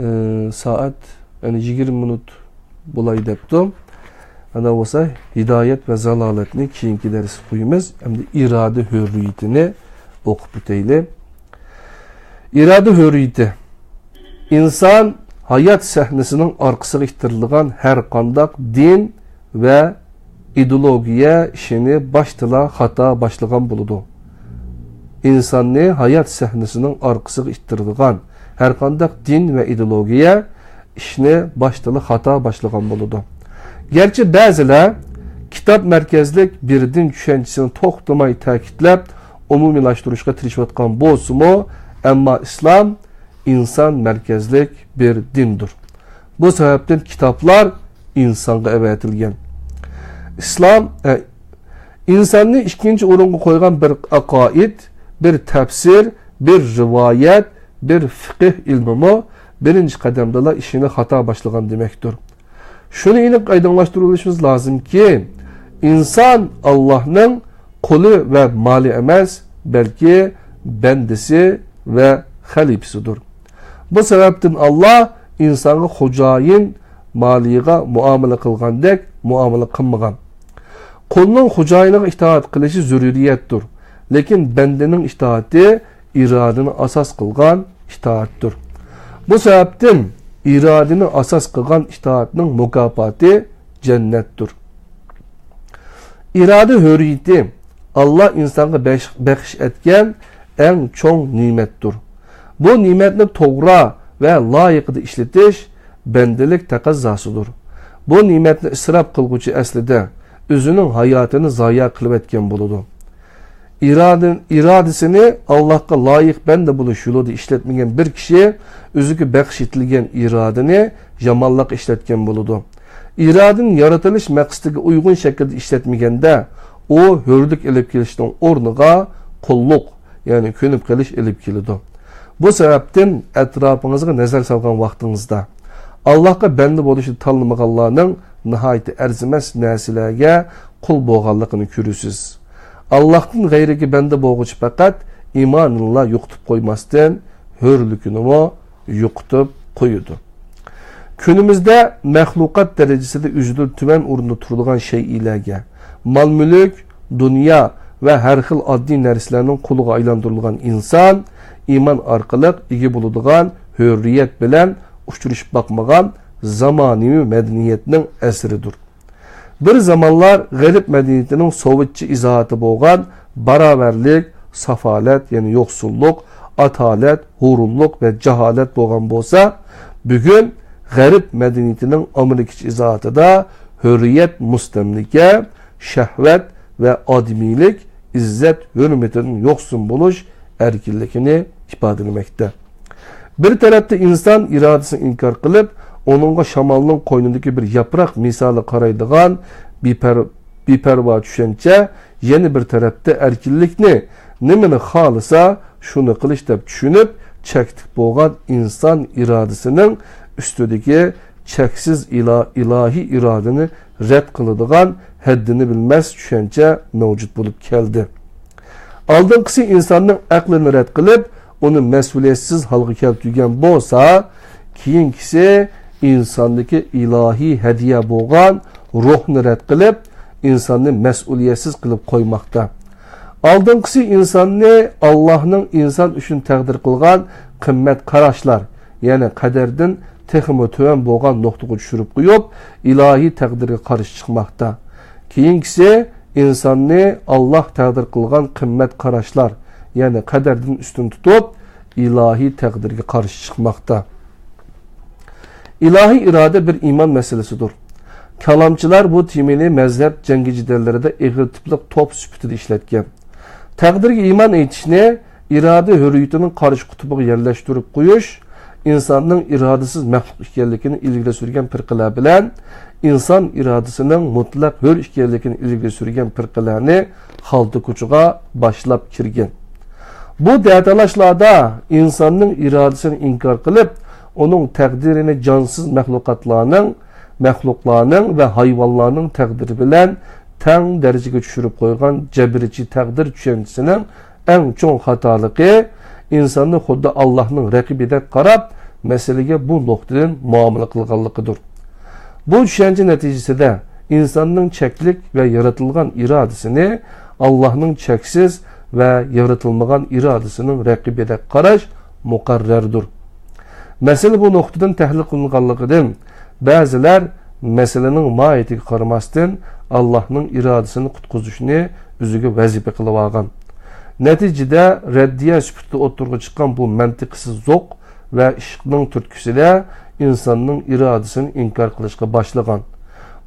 ئە، سائەت، يەنى يىگىرمە مىنۇت بولاي دەپتۇ. ئانداق بولسا، ھىدايەت ۋە زالالەتنى كېيىنكى دەرسكە قويىمىز. ئەمدى ئىرادە ھۆرىيىتىنى ئوقۇپ ئۆتەيلى. ئىرادە ھۆرىيىتى. ئىنسان ھايات سەھنىسىنىڭ ئارقىسىغا ئىتتىرىلغان ھەر قانداق دىن ۋە ئىدېئولوگىيە ئىشىنى باشتىلا خاتا باشلىغان بولىدۇ. ئىنساننى ھايات سەھنىسىنىڭ ئارقىسىغا ئىتتىرىدىغان ھەر قانداق دىن ۋە ئىدېئولوگىيە ئىشنى باشتىلا خاتا باشلىغان بولىدۇ. گەرچە بەزىلەر كىتاب مەركەزلىك بىر دىن چۈشەنچىسىنى توختىماي تەكىتلەپ، ئومۇمىيلاشتۇرۇشقا تىرىشىۋاتقان بولسىمۇ، ئەمما ئىسلام ئىنسان مەركەزلىك بىر دىندۇر. بۇ سەۋەبتىن كىتابلار ئىنسانغا ئەۋەتىلگەن. ئىسلام، ئە، ئىنساننى ئىككىنچى ئورۇنغا قويغان بىر ئەقائىد، بىر تەپسىر، بىر رىۋايەت، بىر فىقىھ ئىلمىمۇ بىرىنچى قەدەمدىلا ئىشىنى خاتا باشلىغان دېمەكتۇر. شۇنى ئېنىق ئايدىڭلاشتۇرۇۋېلىشىمىز لازىمكى، ئىنسان ئاللاھنىڭ قۇلى ۋە مالى ئەمەس، بەلكى بەندىسى ۋە خەلىپىسىدۇر. بۇ سەۋەبتىن ئاللاھ ئىنسانغا خوجايىن مالىغا مۇئامىلە قىلغاندەك مۇئامىلە قىلمىغان. قۇلنىڭ خوجايىنىغا ئىتائەت قىلىشى زۆرۈرىيەتتۇر، لېكىن بەندىنىڭ ئىتائىتى ئىرادىنى ئاساس قىلغان ئىتائەتتۇر. بۇ سەۋەبتىن ئىرادىنى ئاساس قىلغان ئىتائەتنىڭ مۇكاپاتى جەننەتتۇر. ئىرادە ھۆرىيىتى ئاللاھ ئىنسانغا بەخش-، بەخش ئەتكەن ئەڭ چوڭ نېمەتتۇر. بۇ نېمەتنى توغرا ۋە لايىقىدا ئىشلىتىش بەندىلىك تەقەززاسىدۇر. بۇ نېمەتنى ئىسراپ قىلغۇچى ئەسلىدە ئۆزىنىڭ ھاياتىنى زايە قىلىۋەتكەن بولىدۇ. ئىرادە-، ئىرادىسىنى ئاللاھقا لايىق بەندە بولۇش يولىدا ئىشلەتمىگەن بىر كىشى ئۆزىگە بەخش ئېتىلگەن ئىرادىنى يامانلىققا ئىشلەتكەن بولىدۇ. ئىرادىنى يارىتىلىش مەقسىتىگە ئۇيغۇن شەكىلدە ئىشلەتمىگەندە، ئۇ ھۆرلۈك ئېلىپ كېلىشنىڭ ئورنىغا قۇللۇق، يەنى كۆنۈپ قېلىش ئېلىپ كېلىدۇ. بۇ سەۋەبتىن ئەتراپىڭىزغا نەزەر سالغان ۋاقتىڭىزدا، ئاللاھقا بەندە بولۇشنى تاللىمىغانلارنىڭ ناھايىتى ئەرزىمەس نەرسىلەرگە قۇل بولغانلىقىنى كۆرىسىز. ئاللاھتىن غەيرىگە بەندە بولغۇچى پەقەت ئىمانىنىلا يوقىتىپ قويماستىن، ھۆرلۈكىنىمۇ يوقىتىپ قويىدۇ. كۈنىمىزدە مەخلۇقات دەرىجىسىدە ئۆزىدىن تۆۋەن ئورۇندا تۇرىدىغان شەيئىلەرگە، مال-مۈلۈك، دۇنيا ۋە ھەر خىل ئاددىي نەرسىلەرنىڭ قۇلىغا ئايلاندۇرۇلغان ئىنسان ئىمان ئارقىلىق ئىگە بولىدىغان ھۆرىيەت بىلەن ئۇچرىشىپ باقمىغان زامانىۋى مەدەنىيەتنىڭ ئەسىرىدۇر. بىر زامانلار غەرب مەدەنىيىتىنىڭ سوۋېتچە ئىزاھاتى بولغان باراۋەرلىك، ساپالەت، يەنى يوقسۇللۇق، ئاتالەت، ھۇرۇنلۇق ۋە جاھالەت بولغان بولسا، بۈگۈن غەرب مەدەنىيىتىنىڭ ئامېرىكىچە ئىزاھاتىدا ھۆرىيەت، مۇستەملىكە، شەھۋەت ۋە ئادىمىيلىك، ئىززەت، ھۆرمىتىدىن يوقسۇن بولۇش ئەركىنلىكىنى ئىپادىلىمەكتە. بىر تەرەپتە ئىنسان ئىرادىسىنى ئىنكار قىلىپ، ئۇنىڭغا شامالنىڭ قوينىدىكى بىر ياپراق مىسالى قارايدىغان بىپەر-، بىپەرۋا چۈشەنچە، يەنە بىر تەرەپتە ئەركىنلىكنى، نېمىنى خالىسا شۇنى قىلىش دەپ چۈشىنىپ، چەكلىك بولغان ئىنسان ئىرادىسىنىڭ ئۈستىدىكى چەكسىز ئىلا-، ئىلاھىي ئىرادىنى رەت قىلىدىغان ھەددىنى بىلمەس چۈشەنچە مەۋجۇت بولۇپ كەلدى. ئالدىنقىسى ئىنساننىڭ ئەقلىنى رەت قىلىپ، ئۇنى مەسئۇلىيەتسىز ھالغا كەلتۈرگەن بولسا، كېيىنكىسى ئىنساندىكى ئىلاھىي ھەدىيە بولغان روھنى رەت قىلىپ، ئىنساننى مەسئۇلىيەتسىز قىلىپ قويماقتا. ئالدىنقىسى ئىنساننى ئاللاھنىڭ ئىنسان ئۈچۈن تەقدىر قىلغان قىممەت قاراشلار، يەنى قەدەردىن تېخىمۇ تۆۋەن بولغان نۇقتىغا چۈشۈرۈپ قويۇپ، ئىلاھىي تەقدىرگە قارشى چىقماقتا. كېيىنكىسى ئىنساننى ئاللاھ تەقدىر قىلغان قىممەت قاراشلار، يەنى قەدەردىن ئۈستۈن تۇتۇپ، ئىلاھىي تەقدىرگە قارشى چىقماقتا. ئىلاھىي ئىرادە بىر ئىمان مەسىلىسىدۇر. كالامچىلار بۇ تېمىنى مەزھەپ جەڭگى-جېدەللىرىدە ئېغىر تىپلىق توپ سۈپىتىدە ئىشلەتكەن. تەقدىرگە ئىمان ئېيتىشنى ئىرادە ھۆرىيىتىنىڭ قارشى قۇتۇپىغا يەرلەشتۈرۈپ قويۇش، ئىنساننىڭ ئىرادىسىز مەخلۇق ئىكەنلىكىنى ئىلگىرى سۈرگەن پىرقىلەر بىلەن ئىنسان ئىرادىسىنىڭ مۇتلەق ھۆر ئىكەنلىكىنى ئىلگىرى سۈرگەن پىرقىلەرنى خالتا كوچىغا باشلاپ كىرگەن. بۇ دەتالاشلاردا ئىنساننىڭ ئىرادىسىنى ئىنكار قىلىپ، ئۇنىڭ تەقدىرىنى جانسىز مەخلۇقاتلارنىڭ، مەخلۇقلارنىڭ ۋە ھايۋانلارنىڭ تەقدىرى بىلەن تەڭ دەرىجىگە چۈشۈرۈپ قويغان جەبرىچى تەقدىر چۈشەنچىسىنىڭ ئەڭ چوڭ خاتالىقى ئىنساننى خۇددى ئاللاھنىڭ رەقىبىدەك قاراپ، مەسىلىگە بۇ نۇقتىدىن مۇئامىلە قىلغانلىقىدۇر. بۇ چۈشەنچە نەتىجىسىدە ئىنساننىڭ چەكلىك ۋە يارىتىلغان ئىرادىسىنى ئاللاھنىڭ چەكسىز ۋە يارىتىلمىغان ئىرادىسىنىڭ رەقىبىدەك قاراش مۇقەررەردۇر. مەسىلە بۇ نۇقتىدىن تەھلىل قىلىنغانلىقىدىن، بەزىلەر مەسىلىنىڭ ماھىيىتىگە قارىماستىن، ئاللاھنىڭ ئىرادىسىنى قۇتقۇزۇشنى ئۆزىگە ۋەزىپە قىلىۋالغان. نەتىجىدە، رەددىيە سۈپىتىدە ئوتتۇرىغا چىققان بۇ مەنتىقسىز زوق ۋە ئىشقنىڭ تۈرتكىسىدە ئىنساننىڭ ئىرادىسىنى ئىنكار قىلىشقا باشلىغان.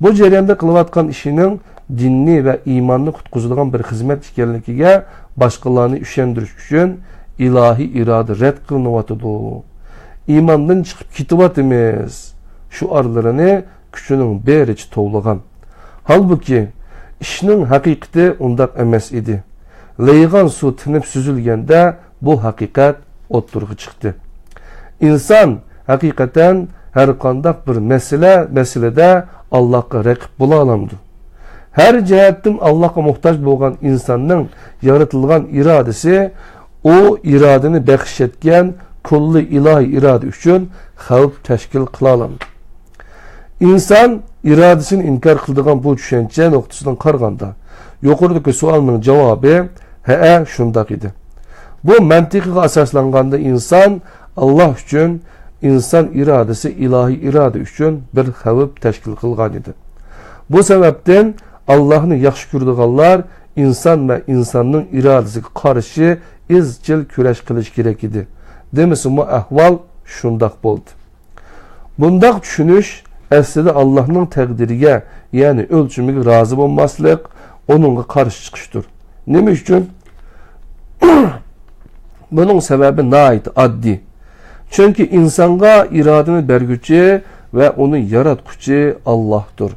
بۇ جەرياندا قىلىۋاتقان ئىشىنىڭ دىننى ۋە ئىماننى قۇتقۇزىدىغان بىر خىزمەت ئىكەنلىكىگە باشقىلارنى ئىشەندۈرۈش ئۈچۈن، ئىلاھىي ئىرادە رەت قىلىنىۋاتىدۇ، ئىماندىن چىقىپ كېتىۋاتىمىز» شوئارلىرىنى كۈچىنىڭ بېرىچە توۋلىغان. ھالبۇكى، ئىشنىڭ ھەقىقىتى ئۇنداق ئەمەس ئىدى. لەيغان سۇ تىنىپ سۈزۈلگەندە، بۇ ھەقىقەت ئوتتۇرىغا چىقتى. ئىنسان ھەقىقەتەن ھەرقانداق بىر مەسىلە، مەسىلىدە ئاللاھقا رەقىب بولالامدۇ؟ ھەر جەھەتتىن ئاللاھقا موھتاج بولغان ئىنساننىڭ يارىتىلغان ئىرادىسى ئۇ ئىرادىنى بەخش ئەتكەن كۈللى ئىلاھىي ئىرادە ئۈچۈن خەۋپ تەشكىل قىلالامدۇ؟ ئىنسان ئىرادىسىنى ئىنكار قىلىدىغان بۇ چۈشەنچە نۇقتىسىدىن قارىغاندا، يۇقىرىدىكى سوئالنىڭ جاۋابى ھەئە، شۇنداق ئىدى. بۇ مەنتىقىغا ئاساسلانغاندا ئىنسان ئاللاھ ئۈچۈن، ئىنسان ئىرادىسى ئىلاھىي ئىرادە ئۈچۈن بىر خەۋپ تەشكىل قىلغان ئىدى. بۇ سەۋەبتىن ئاللاھنى ياخشى كۆرىدىغانلار ئىنسان ۋە ئىنساننىڭ ئىرادىسىگە قارشى ئىزچىل كۈرەش قىلىش كېرەك ئىدى. دېمىسىمۇ ئەھۋال شۇنداق بولدى. بۇنداق چۈشىنىش ئەسلىدە ئاللاھنىڭ تەقدىرىگە، يەنى ئۆلچىمىگە رازى بولماسلىق، ئۇنىڭغا قارشى چىقىشتۇر. نېمە ئۈچۈن؟ بۇنىڭ سەۋەبى ناھايىتى ئاددىي. چۈنكى ئىنسانغا ئىرادىنى بەرگۈچى ۋە ئۇنى ياراتقۇچى ئاللاھتۇر.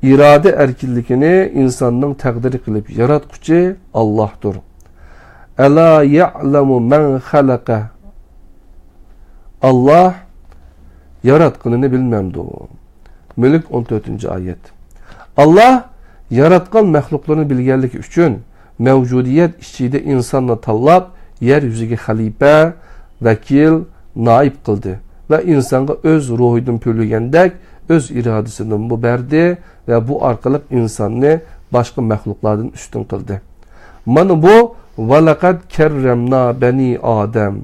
ئىرادە ئەركىنلىكىنى ئىنساننىڭ تەقدىرى قىلىپ ياراتقۇچى ئاللاھتۇر. ئەلا يەئلەمۇ مەن خەلەقە. ئاللاھ ياراتقىنىنى بىلمەمدۇ؟ مۈلۈك، ئون تۆتىنچى ئايەت. ئاللاھ ياراتقان مەخلۇقلىرىنى بىلگەنلىكى ئۈچۈن، مەۋجۇدىيەت ئىچىدە ئىنساننى تاللاپ، يەر يۈزىگە خەلىپە، ۋەكىل، نائىب قىلدى ۋە ئىنسانغا ئۆز روھىدىن پۈۋلىگەندەك ئۆز ئىرادىسىدىنمۇ بەردى ۋە بۇ ئارقىلىق ئىنساننى باشقا مەخلۇقلاردىن ئۈستۈن قىلدى. مانا بۇ، ۋەلەقەد كەررەمنا بەنى ئادەم.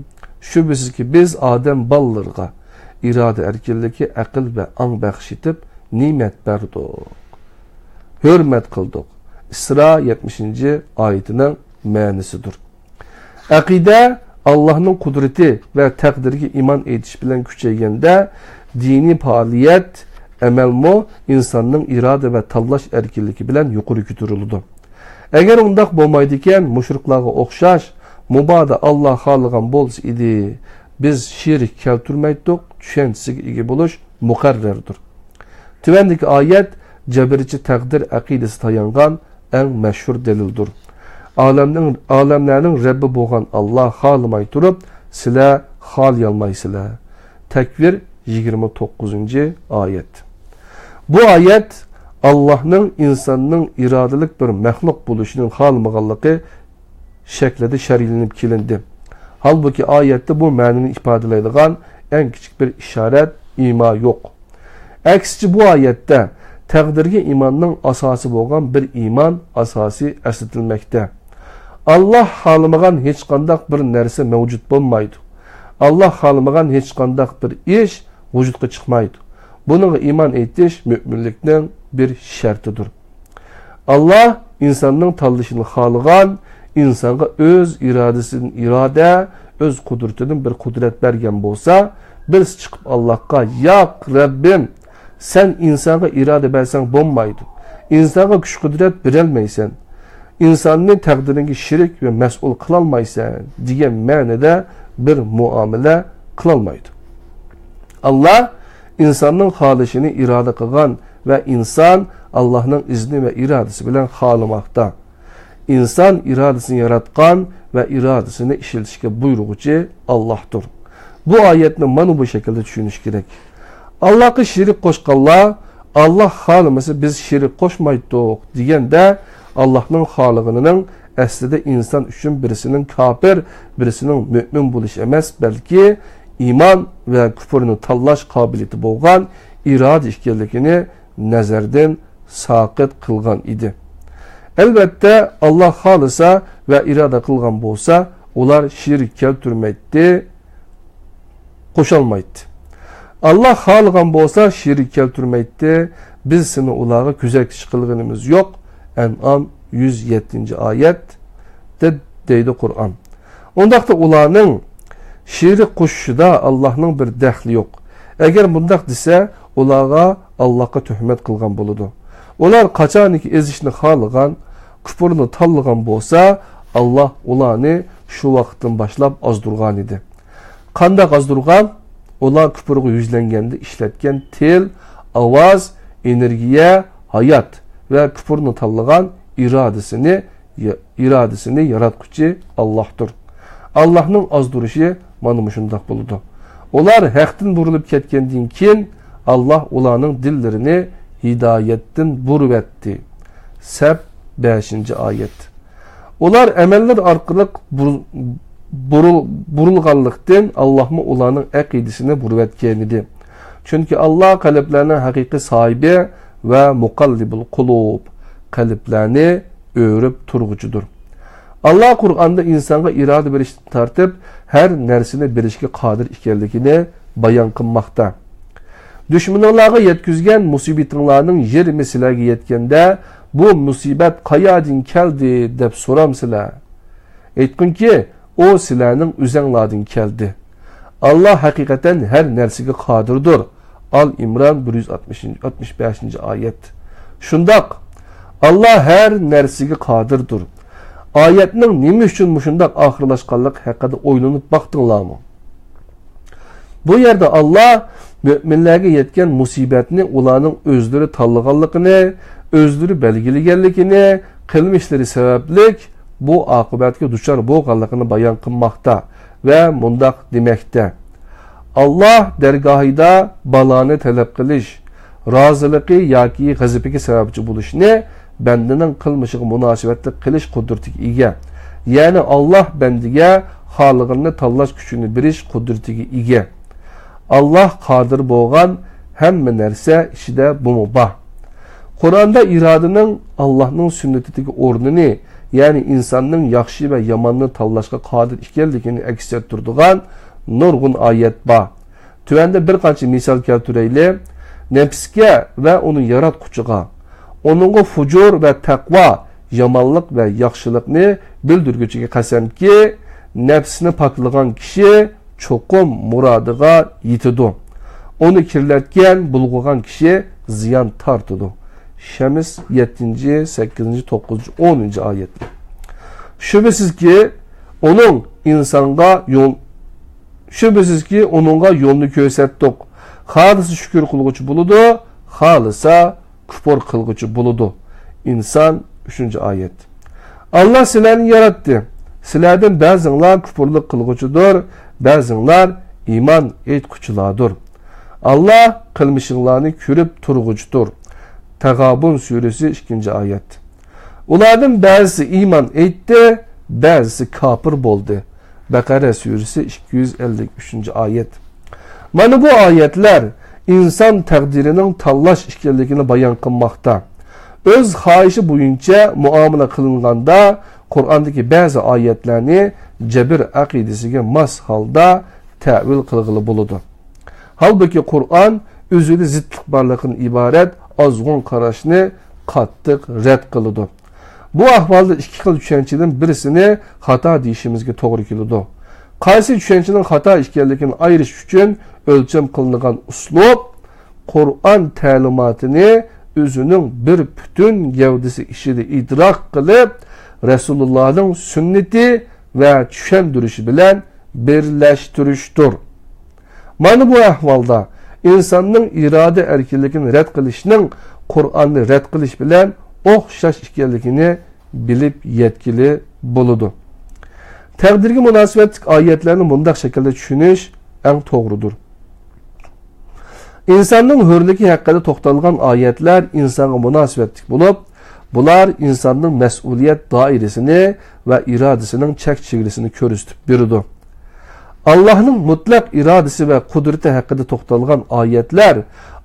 شۈبھىسىزكى، بىز ئادەم بالىلىرىغا ئىرادە ئەركىنلىكى، ئەقىل ۋە ئاڭ بەخش ئېتىپ، نېمەت بەردۇق، ھۆرمەت قىلدۇق. ئىسرا يەتمىشىنچى ئايىتىنىڭ مەنىسىدۇر. ئەقىدە ئاللاھنىڭ قۇدرىتى ۋە تەقدىرىگە ئىمان ئېيتىش بىلەن كۈچەيگەندە، دىنىي پائالىيەت، ئەمەلمۇ ئىنساننىڭ ئىرادە ۋە تاللاش ئەركىنلىكى بىلەن يۇقىرى كۆتۈرۈلىدۇ. ئەگەر ئۇنداق بولمايدىكەن، مۇشرىكلارغا ئوخشاش، مۇبادا ئاللاھ خالىغان بولسا ئىدى، بىز شېرىك كەلتۈرمەيتتۇق، چۈشەنچىسىگە ئىگە بولۇش مۇقەررەردۇر. تۆۋەندىكى ئايەت جەبرىچى تەقدىر ئەقىدىسى تايانغان ئەڭ مەشھۇر دەلىلدۇر. ئالەمنىڭ، ئالەملەرنىڭ رەببى بولغان ئاللاھ خالىماي تۇرۇپ، سىلەر خالىيالمايسىلەر. تەكۋىر، يىگىرمە توققۇزىنچى ئايەت. بۇ ئايەت ئاللاھنىڭ ئىنساننىڭ ئىرادىلىك بىر مەخلۇق بولۇشىنى خالىمىغانلىقى شەكلىدە شەرھلىنىپ كېلىندى. ھالبۇكى، ئايەتتە بۇ مەنىنى ئىپادىلەيدىغان ئەڭ كىچىك بىر ئىشارەت، ئىما يوق. ئەكسىچە، بۇ ئايەتتە تەقدىرگە ئىماننىڭ ئاساسى بولغان بىر ئىمان ئاساسى ئەسلىتىلمەكتە. ئاللاھ خالىمىغان ھېچقانداق بىر نەرسە مەۋجۇت بولمايدۇ. ئاللاھ خالىمىغان ھېچقانداق بىر ئىش ۋۇجۇدقا چىقمايدۇ. بۇنىڭغا ئىمان ئېيتىش مۆمىنلىكنىڭ بىر شەرتىدۇر. ئاللاھ ئىنساننىڭ تاللىشىنى خالىغان، ئىنسانغا ئۆز ئىرادىسىدىن ئىرادە، ئۆز قۇدرىتىدىن بىر قۇدرەت بەرگەن بولسا، بىرسى چىقىپ ئاللاھقا: «ياق، رەببىم، سەن ئىنسانغا ئىرادە بەرسەڭ بولمايدۇ، ئىنسانغا كۈچ-قۇدرەت بېرەلمەيسەن، ئىنساننى تەقدىرىڭگە شېرىك ۋە مەسئۇل قىلالمايسەن» دېگەن مەنىدە بىر مۇئامىلە قىلالمايدۇ. ئاللاھ ئىنساننىڭ خالىشىنى ئىرادە قىلغان ۋە ئىنسان ئاللاھنىڭ ئىزنى ۋە ئىرادىسى بىلەن خالىماقتا. ئىنسان ئىرادىسىنى ياراتقان ۋە ئىرادىسىنى ئىشلىتىشكە بۇيرۇغۇچى ئاللاھتۇر. بۇ ئايەتنى مانا بۇ شەكىلدە چۈشىنىش كېرەك. ئاللاھقا شېرىك قوشقانلار، «ئاللاھ خالىمىسا، بىز شېرىك قوشمايتتۇق» دېگەندە، ئاللاھنىڭ خالىغىنىنىڭ ئەسلىدە ئىنسان ئۈچۈن بىرسىنىڭ كاپىر، بىرسىنىڭ مۆمىن بولۇش ئەمەس، بەلكى ئىمان ۋە كۇپۇرنى تاللاش قابىلىيىتى بولغان ئىرادە ئىكەنلىكىنى نەزەردىن ساقىت قىلغان ئىدى. ئەلۋەتتە، ئاللاھ خالىسا ۋە ئىرادە قىلغان بولسا، ئۇلار شېرىك كەلتۈرمەيتتى، قوشالمايتتى. ئاللاھ خالىغان بولسا، شېرىك كەلتۈرمەيتتى. «بىز سېنى ئۇلارغا كۆزەتكۈچى قىلغىنىمىز يوق» ئەنئام يۈز يەتتىنچى ئايەتتە دەيدۇ قۇرئان. ئۇنداقتا ئۇلارنىڭ شېرىك قوشۇشىدا ئاللاھنىڭ بىر دەخلى يوق. ئەگەر بۇنداق دېسە، ئۇلارغا ئاللاھقا تۆھمەت قىلغان بولىدۇ. ئۇلار قاچانكى ئېزىشنى خالىغان، كۇپۇرنى تاللىغان بولسا، ئاللاھ ئۇلارنى شۇ ۋاقىتتىن باشلاپ ئازدۇرغانىدى. قانداق ئازدۇرغان؟ ئۇلار كۇپۇرغا يۈزلەنگەندە ئىشلەتكەن تىل، ئاۋاز، ئېنېرگىيە، ھايات ۋە كۇپۇرنى تاللىغان ئىرادىسىنى، ئىرادىسىنى ياراتقۇچى ئاللاھتۇر. ئاللاھنىڭ ئازدۇرۇشى مانا مۇشۇنداق بولىدۇ. ئۇلار ھەقتىن بۇرۇلۇپ كەتكەندىن كېيىن، ئاللاھ ئۇلارنىڭ دىللىرىنى ھىدايەتتىن بۇرۇۋەتتى. سەپ، بەشىنچى ئايەت. ئۇلار ئەمەللىرى ئارقىلىق بۇر-، بۇرۇل-، بۇرۇلغانلىقتىن، ئاللاھمۇ ئۇلارنىڭ ئەقىدىسىنى بۇرۇۋەتكەنىدى. چۈنكى ئاللاھ قەلبلەرنىڭ ھەقىقىي ساھىبى ۋە مۇقەللىبۇل قۇلۇب، قەلبلەرنى ئۆرۈپ تۇرغۇچىدۇر. ئاللاھ قۇرئاندا ئىنسانغا ئىرادە بېرىشتىن تارتىپ، ھەر نەرسىنى بېرىشكە قادىر ئىكەنلىكىنى بايان قىلماقتا. دۈشمىنىڭلارغا يەتكۈزگەن مۇسىبىتىڭلارنىڭ يېرىمى سىلەرگە يەتكەندە، بۇ مۇسىبەت قايادىن كەلدى، دەپ سورامسىلەر؟ ئېيتقىنكى، ئۇ سىلەرنىڭ ئۆزەڭلاردىن كەلدى. ئاللاھ ھەقىقەتەن ھەر نەرسىگە قادىردۇر. ئال ئىمران بىر يۈز ئاتمىش، ئاتمىش بەشىنچى ئايەت. شۇنداق، ئاللاھ ھەر نەرسىگە قادىردۇر. ئايەتنىڭ نېمە ئۈچۈن مۇشۇنداق ئاخىرلاشقانلىقى ھەققىدە ئويلىنىپ باقتىڭلارمۇ؟ بۇ يەردە ئاللاھ مۆمىنلەرگە يەتكەن مۇسىبەتنى ئۇلارنىڭ ئۆزلىرى تاللىغانلىقىنى، ئۆزلىرى بەلگىلىگەنلىكىنى، قىلمىشلىرى سەۋەبلىك بۇ ئاقىۋەتكە دۇچار بولغانلىقىنى بايان قىلماقتا ۋە مۇنداق دېمەكتە: ئاللاھ دەرگاھىدا بالانى تەلەپ قىلىش، رازىلىقى ياكى غەزىپىگە سەۋەبچى بولۇشنى بەندىنىڭ قىلمىشىغا مۇناسىۋەتلىك قىلىش قۇدرىتىگە ئىگە. يەنى ئاللاھ بەندىگە خالىغىنىنى تاللاش كۈچىنى بېرىش قۇدرىتىگە ئىگە. ئاللاھ قادىر بولغان ھەممە نەرسە ئىچىدە بۇمۇ بار. قۇرئاندا ئىرادىنىڭ ئاللاھنىڭ سۈننىتىدىكى ئورنىنى، يەنى ئىنساننىڭ ياخشى ۋە ياماننى تاللاشقا قادىر ئىكەنلىكىنى ئەكس ئەتتۈرىدىغان نۇرغۇن ئايەت بار. تۆۋەندە بىر قانچە مىسال كەلتۈرەيلى. نەپسكە ۋە ئۇنى ياراتقۇچىغا، ئۇنىڭغا فۇجۇر ۋە تەقۋا، يامانلىق ۋە ياخشىلىقنى بىلدۈرگۈچىگە قەسەمكى، نەپسىنى پاكلىغان كىشى چوقۇم مۇرادىغا يېتىدۇ. ئۇنى كىرلەتكەن، بۇلغىغان كىشى زىيان تارتىدۇ. شەمس يەتتىنچى، سەككىزىنچى، توققۇزىنچى، ئونىنچى ئايەتلەر. شۈبھىسىزكى، ئۇنىڭ ئىنسانغا يول، شۈبھىسىزكى، ئۇنىڭغا يولنى كۆرسەتتۇق. خالىسا شۈكۈر قىلغۇچى بولىدۇ، خالىسا كۇپۇر قىلغۇچى بولىدۇ. ئىنسان، ئۈچىنچى ئايەت. ئاللاھ سىلەرنى ياراتتى. سىلەردىن بەزىڭلار كۇپۇرلۇق قىلغۇچىدۇر، بەزىڭلار ئىمان ئېيتقۇچىلاردۇر. ئاللاھ قىلمىشىڭلارنى كۆرۈپ تۇرغۇچىدۇر. تەغابۇن سۈرىسى، ئىككىنچى ئايەت. ئۇلاردىن بەزىسى ئىمان ئېيتتى، بەزىسى كاپىر بولدى. بەقەرە سۈرىسى، ئىككى يۈز ئەللىك ئۈچىنچى ئايەت. مانا بۇ ئايەتلەر ئىنسان تەقدىرىنىڭ تاللاش ئىكەنلىكىنى بايان قىلماقتا. ئۆز خاھىشى بويىچە مۇئامىلە قىلىنغاندا، قۇرئاندىكى بەزى ئايەتلەرنى جەبىر ئەقىدىسىگە ماس ھالدا تەۋىل قىلغىلى بولىدۇ. ھالبۇكى، قۇرئان ئۆزىدە زىتلىق بارلىقىدىن ئىبارەت ئازغۇن قاراشنى قاتتىق رەت قىلىدۇ. بۇ ئەھۋالدا ئىككى خىل چۈشەنچىدىن بىرسىنى خاتا دېيىشىمىزگە توغرا كېلىدۇ. قايسى چۈشەنچىنىڭ خاتا ئىكەنلىكىنى ئايرىش ئۈچۈن ئۆلچەم قىلىنغان ئۇسلۇب، قۇرئان تەلىماتىنى ئۆزىنىڭ بىر پۈتۈن گەۋدىسى ئىچىدە ئىدراك قىلىپ، رەسۇلۇللانىڭ سۈننىتى ۋە چۈشەندۈرۈشى بىلەن بىرلەشتۈرۈشتۇر. مانا بۇ ئەھۋالدا ئىنساننىڭ ئىرادە ئەركىنلىكىنى رەت قىلىشنىڭ قۇرئاننى رەت قىلىش بىلەن ئوخشاش ئىكەنلىكىنى بىلىپ يەتكىلى بولىدۇ. تەقدىرگە مۇناسىۋەتلىك ئايەتلەرنى مۇنداق شەكىلدە چۈشىنىش ئەڭ توغرىدۇر. ئىنساننىڭ ھۆرلۈكى ھەققىدە توختالغان ئايەتلەر ئىنسانغا مۇناسىۋەتلىك بولۇپ، بۇلار ئىنساننىڭ مەسئۇلىيەت دائىرىسىنى ۋە ئىرادىسىنىڭ چەك چېگرىسىنى كۆرسىتىپ بېرىدۇ. ئاللاھنىڭ مۇتلەق ئىرادىسى ۋە قۇدرىتى ھەققىدە توختالغان ئايەتلەر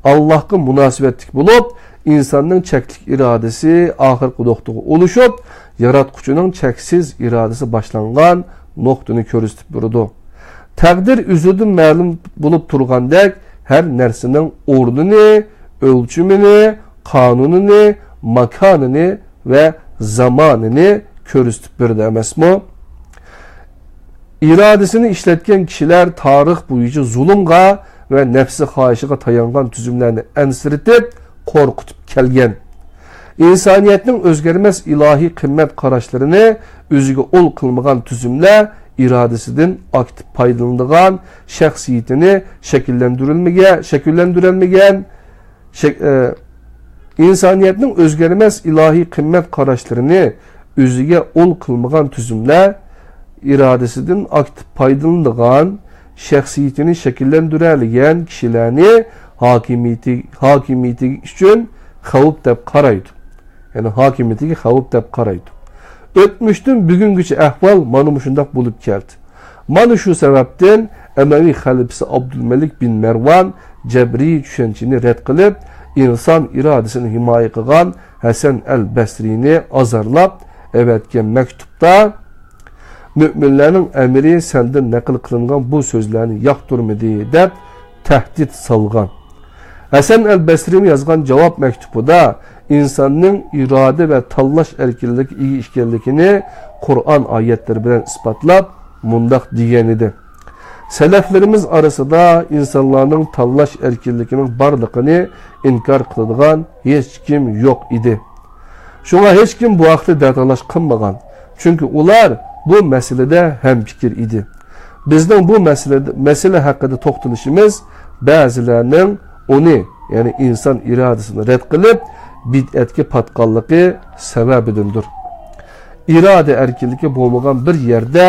ئاللاھقا مۇناسىۋەتلىك بولۇپ، ئىنساننىڭ چەكلىك ئىرادىسى ئاخىرقى نۇقتىغا ئۇلىشىپ، ياراتقۇچىنىڭ چەكسىز ئىرادىسى باشلانغان نۇقتىنى كۆرسىتىپ بېرىدۇ. تەقدىر ئۆزىدىن مەلۇم بولۇپ تۇرغاندەك، ھەر نەرسىنىڭ ئورنىنى، ئۆلچىمىنى، قانۇنىنى، ماكانىنى ۋە زامانىنى كۆرسىتىپ بېرىدۇ ئەمەسمۇ؟ ئىرادىسىنى ئىشلەتكەن كىشىلەر تارىخ بويىچە زۇلۇمغا ۋە نەپسى خاھىشىغا تايانغان تۈزۈملەرنى ئەنسىرىتىپ، قورقۇتۇپ كەلگەن. ئىنسانىيەتنىڭ ئۆزگەرمەس ئىلاھىي قىممەت قاراشلىرىنى ئۆزىگە ئۇل قىلمىغان تۈزۈملەر ئىرادىسىدىن ئاكتىپ پايدىلىنىدىغان، شەخسىيىتىنى شەكىللەندۈرۈلمىگە-، شەكىللەندۈرەلمىگەن، شەك-، ئە، ئىنسانىيەتنىڭ ئۆزگەرمەس ئىلاھىي قىممەت قاراشلىرىنى ئۆزىگە ئۇل قىلمىغان تۈزۈملەر، ئىرادىسىدىن ئاكتىپ پايدىلىنىدىغان، شەخسىيىتىنى شەكىللەندۈرەلىگەن كىشىلەرنى ھاكىمىيىتى، ھاكىمىيىتى ئۈچۈن خەۋپ دەپ قارايدۇ. يەنى ھاكىمىيىتىگە خەۋپ دەپ قارايدۇ. ئۆتمۈشتىن بۈگۈنگىچە ئەھۋال مانا مۇشۇنداق بولۇپ كەلدى. مانا شۇ سەۋەبتىن ئەمەۋى خەلىپىسى ئابدۇلمەلىك بىن مەرۋان جەبرىي چۈشەنچىنى رەت قىلىپ، ئىنسان ئىرادىسىنى ھىمايە قىلغان ھەسەن ئەل بەسرىنى ئازارلاپ ئەۋەتكەن مەكتۇپتا، «مۆمىنلەرنىڭ ئەمىرى سەندىن نەقىل قىلىنغان بۇ سۆزلەرنى ياقتۇرمىدى» دەپ تەھدىت سالغان. ھەسەن ئەل بەسرىمۇ يازغان جاۋاب مەكتۇبىدا ئىنساننىڭ ئىرادە ۋە تاللاش ئەركىنلىكىگە ئىگە ئىكەنلىكىنى قۇرئان ئايەتلىرى بىلەن ئىسپاتلاپ مۇنداق دېگەنىدى: «سەلەفلىرىمىز ئارىسىدا ئىنسانلارنىڭ تاللاش ئەركىنلىكىنىڭ بارلىقىنى ئىنكار قىلىدىغان ھېچكىم يوق ئىدى. شۇڭا ھېچكىم بۇ ھەقتە دەتالاش قىلمىغان. چۈنكى ئۇلار بۇ مەسىلىدە ھەمپىكىر ئىدى. بىزنىڭ بۇ مەسىلىدە، مەسىلە ھەققىدە توختىلىشىمىز بەزىلەرنىڭ ئۇنى، يەنى ئىنسان ئىرادىسىنى رەت قىلىپ، بىدئەتكە پاتقانلىقى سەۋەبىدىندۇر.» ئىرادە ئەركىنلىكى بولمىغان بىر يەردە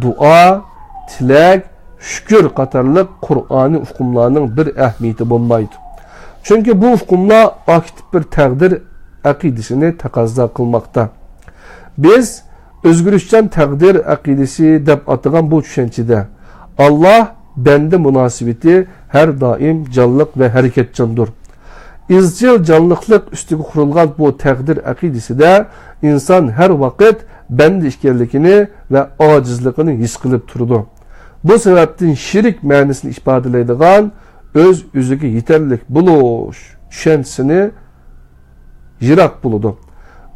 دۇئا، تىلەك، شۈكۈر قاتارلىق قۇرئانىي ئۇقۇملارنىڭ بىر ئەھمىيىتى بولمايدۇ. چۈنكى بۇ ئۇقۇملار ئاكتىپ بىر تەقدىر ئەقىدىسىنى تەقەززا قىلماقتا. بىز ئۆزگىرىشچان تەقدىر ئەقىدىسى دەپ ئاتىغان بۇ چۈشەنچىدە، ئاللاھ بەندە مۇناسىۋىتى ھەر دائىم جانلىق ۋە ھەرىكەتچاندۇر. ئىزچىل جانلىقلىق ئۈستىگە قۇرۇلغان بۇ تەقدىر ئەقىدىسىدە ئىنسان ھەر ۋاقىت بەندە ئىكەنلىكىنى ۋە ئاجىزلىقىنى ھېس قىلىپ تۇرىدۇ. بۇ سەۋەبتىن شېرىك مەنىسىنى ئىپادىلەيدىغان ئۆز-ئۆزىگە يېتەرلىك بولۇش چۈشەنچىسىنى يىراق بولىدۇ.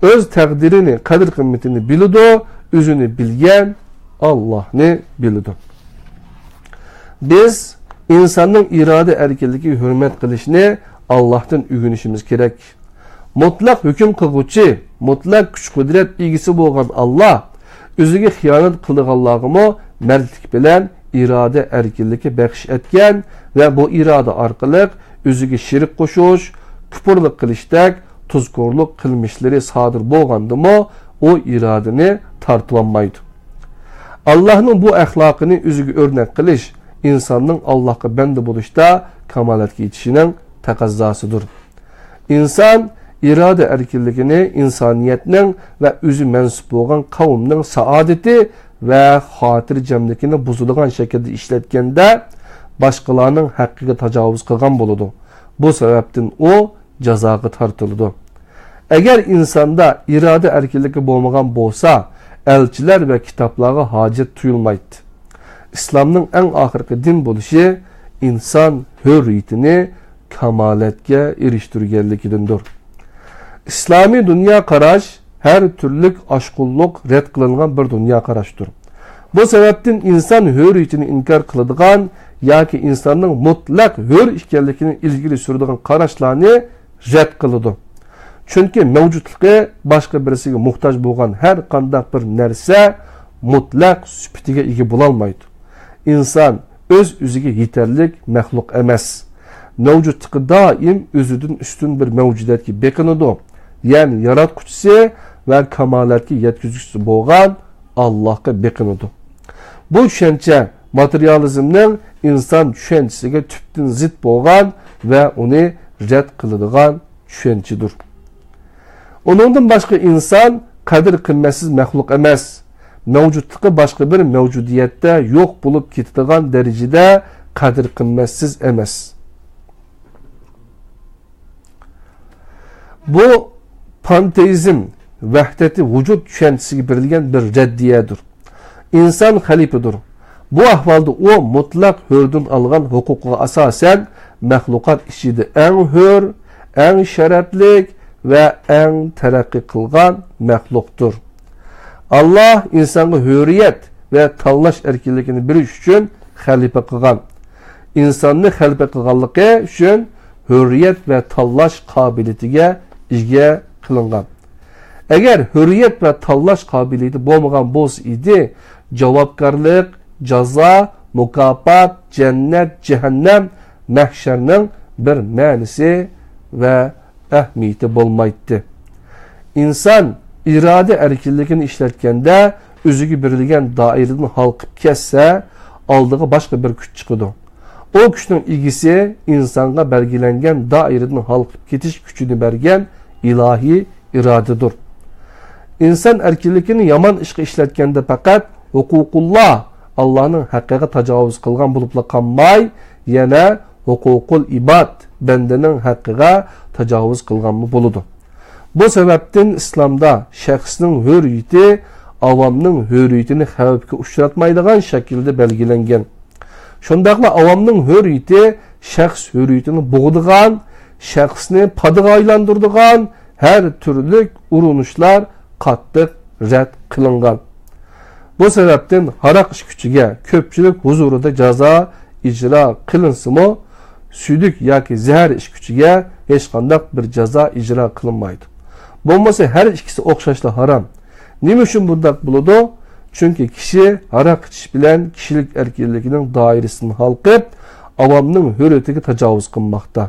ئۆز تەقدىرىنى، قەدىر-قىممىتىنى بىلىدۇ، ئۆزىنى بىلگەن ئاللاھنى بىلىدۇ. بىز ئىنساننىڭ ئىرادە ئەركىنلىكىگە ھۆرمەت قىلىشنى ئاللاھتىن ئۆگىنىشىمىز كېرەك. مۇتلەق ھۆكۈم قىلغۇچى، مۇتلەق كۈچ-قۇدرەت ئىگىسى بولغان ئاللاھ ئۆزىگە خىيانەت قىلىدىغانلارغىمۇ مەردلىك بىلەن ئىرادە ئەركىنلىكى بەخش ئەتكەن ۋە بۇ ئىرادە ئارقىلىق ئۆزىگە شېرىك قوشۇش، كۇپۇرلۇق قىلىشتەك تۇزكورلۇق قىلمىشلىرى سادىر بولغاندىمۇ ئۇ ئىرادىنى تارتىۋالمايدۇ. ئاللاھنىڭ بۇ ئەخلاقىنى ئۆزىگە ئۆرنەك قىلىش ئىنساننىڭ ئاللاھقا بەندە بولۇشتا كامالەتكە يېتىشىنىڭ تەقەززاسىدۇر. ئىنسان ئىرادە ئەركىنلىكىنى ئىنسانىيەتنىڭ ۋە ئۆزى مەنسۇپ بولغان قەۋمنىڭ سائادىتى ۋە خاتىرجەملىكىنى بۇزىدىغان شەكىلدە ئىشلەتكەندە، باشقىلارنىڭ ھەققىگە تاجاۋۇز قىلغان بولىدۇ. بۇ سەۋەبتىن ئۇ جازاغا تارتىلىدۇ. ئەگەر ئىنساندا ئىرادە ئەركىنلىكى بولمىغان بولسا، ئەلچىلەر ۋە كىتابلارغا ھاجەت تۇيۇلمايتتى. ئىسلامنىڭ ئەڭ ئاخىرقى دىن بولۇشى ئىنسان ھۆرىيىتىنى كامالەتكە ئېرىشتۈرگەنلىكىدىندۇر. ئىسلامىي دۇنيا قاراش ھەر تۈرلۈك ئاشقۇنلۇق رەت قىلىنغان بىر دۇنيا قاراشتۇر. بۇ سەۋەبتىن ئىنسان ھۆرىيىتىنى ئىنكار قىلىدىغان ياكى ئىنساننىڭ مۇتلەق ھۆر ئىكەنلىكىنى ئىلگىرى سۈرىدىغان قاراشلارنى رەت قىلىدۇ. چۈنكى مەۋجۇتلۇقى باشقا بىرسىگە موھتاج بولغان ھەر قانداق بىر نەرسە مۇتلەق سۈپىتىگە ئىگە بولالمايدۇ. ئىنسان ئۆز-ئۆزىگە يېتەرلىك مەخلۇق ئەمەس. مەۋجۇتلۇقى دائىم ئۆزىدىن ئۈستۈن بىر مەۋجۇدىيەتكە بېقىنىدۇ. يەنى ياراتقۇچىسى ۋە كامالەتكە يەتكۈزگۈچىسى بولغان ئاللاھقا بېقىنىدۇ. بۇ چۈشەنچە ماتېرىيالىزمنىڭ ئىنسان چۈشەنچىسىگە تۈپتىن زىت بولغان ۋە ئۇنى رەت قىلىدىغان چۈشەنچىدۇر. ئۇنىڭدىن باشقا ئىنسان قەدىر-قىممەتسىز مەخلۇق ئەمەس. مەۋجۇتلۇقى باشقا بىر مەۋجۇدىيەتتە يوق بولۇپ كېتىدىغان دەرىجىدە قەدىر-قىممەتسىز ئەمەس. بۇ پانتېئىزم، ۋەھدەتى ۋۇجۇد چۈشەنچىسىگە بېرىلگەن بىر رەددىيەدۇر. ئىنسان خەلىپىدۇر. بۇ ئەھۋالدا ئۇ مۇتلەق ھۆردىن ئالغان ھوقۇقىغا ئاساسەن مەخلۇقات ئىچىدە ئەڭ ھۆر، ئەڭ شەرەپلىك ۋە ئەڭ تەرەققىي قىلغان مەخلۇقتۇر. ئاللاھ ئىنسانغا ھۆرىيەت ۋە تاللاش ئەركىنلىكىنى بېرىش ئۈچۈن خەلىپە قىلغان. ئىنساننى خەلىپە قىلغانلىقى ئۈچۈن ھۆرىيەت ۋە تاللاش قابىلىيىتىگە ئىگە قىلىنغان. ئەگەر ھۆرىيەت ۋە تاللاش قابىلىيىتى بولمىغان بولسا ئىدى، جاۋابكارلىق، جازا، مۇكاپات، جەننەت، جەھەننەم، مەھشەرنىڭ بىر مەنىسى ۋە ئەھمىيىتى بولمايتتى. ئىنسان ئىرادە ئەركىنلىكىنى ئىشلەتكەندە، ئۆزىگە بېرىلگەن دائىرىدىن ھالقىپ كەتسە، ئالدىغا باشقا بىر كۈچ چىقىدۇ. ئۇ كۈچنىڭ ئىگىسى ئىنسانغا بەلگىلەنگەن دائىرىدىن ھالقىپ كېتىش كۈچىنى بەرگەن ئىلاھىي ئىرادىدۇر. ئىنسان ئەركىنلىكىنى يامان ئىشقا ئىشلەتكەندە، پەقەت ھوقۇقۇللا، ئاللانىڭ ھەققىگە تاجاۋۇز قىلغان بولۇپلا قالماي، يەنە ھوقۇقۇل ئىباد، بەندىنىڭ ھەققىگە تاجاۋۇز قىلغانمۇ بولىدۇ. بۇ سەۋەبتىن ئىسلامدا شەخسنىڭ ھۆرىيىتى ئاۋامنىڭ ھۆرىيىتىنى خەۋپكە ئۇچراتمايدىغان شەكىلدە بەلگىلەنگەن. شۇنداقلا ئاۋامنىڭ ھۆرىيىتى شەخس ھۆرىيىتىنى بوغىدىغان، شەخسنى پادىغا ئايلاندۇرىدىغان ھەر تۈرلۈك ئۇرۇنۇشلار قاتتىق رەت قىلىنغان. بۇ سەۋەبتىن ھاراق ئىچكۈچىگە كۆپچىلىك ھۇزۇرىدا جازا ئىجرا قىلىنسىمۇ، سۈيدۈك ياكى زەھەر ئىچكۈچىگە ھېچقانداق بىر جازا ئىجرا قىلىنمايدۇ. بولمىسا ھەر ئىككىسى ئوخشاشلا ھارام. نېمە ئۈچۈن بۇنداق بولىدۇ؟ چۈنكى كىشى ھاراق ئىچىش بىلەن كىشىلىك ئەركىنلىكىنىڭ دائىرىسىدىن ھالقىپ، ئاۋامنىڭ ھۆرىيىتىگە تاجاۋۇز قىلماقتا.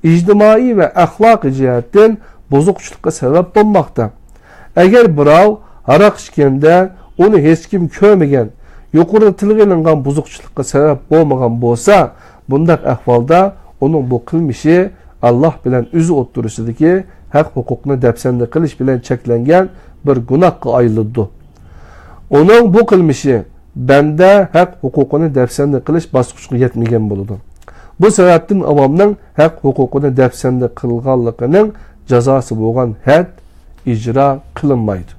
ئىجتىمائىي ۋە ئەخلاقىي جەھەتتىن بۇزۇقچىلىققا سەۋەب بولماقتا. ئەگەر بىراۋ ھاراق ئىچكەندە ئۇنى ھېچكىم كۆرمىگەن، يۇقىرىدا تىلغا ئېلىنغان بۇزۇقچىلىققا سەۋەب بولمىغان بولسا، بۇنداق ئەھۋالدا ئۇنىڭ بۇ قىلمىشى ئاللا بىلەن ئۆزى ئوتتۇرىسىدىكى ھەق ھوقۇقنى دەپسەندە قىلىش بىلەن چەكلەنگەن بىر گۇناھقا ئايلىنىدۇ. ئۇنىڭ بۇ قىلمىشى بەندە ھەق ھوقۇقىنى دەپسەندە قىلىش باسقۇچىغا يەتمىگەن بولىدۇ. بۇ سەۋەبتىن ئاۋامنىڭ ھەق ھوقۇقىنى دەپسەندە قىلغانلىقىنىڭ جازاسى بولغان ھەد ئىجرا قىلىنمايدۇ.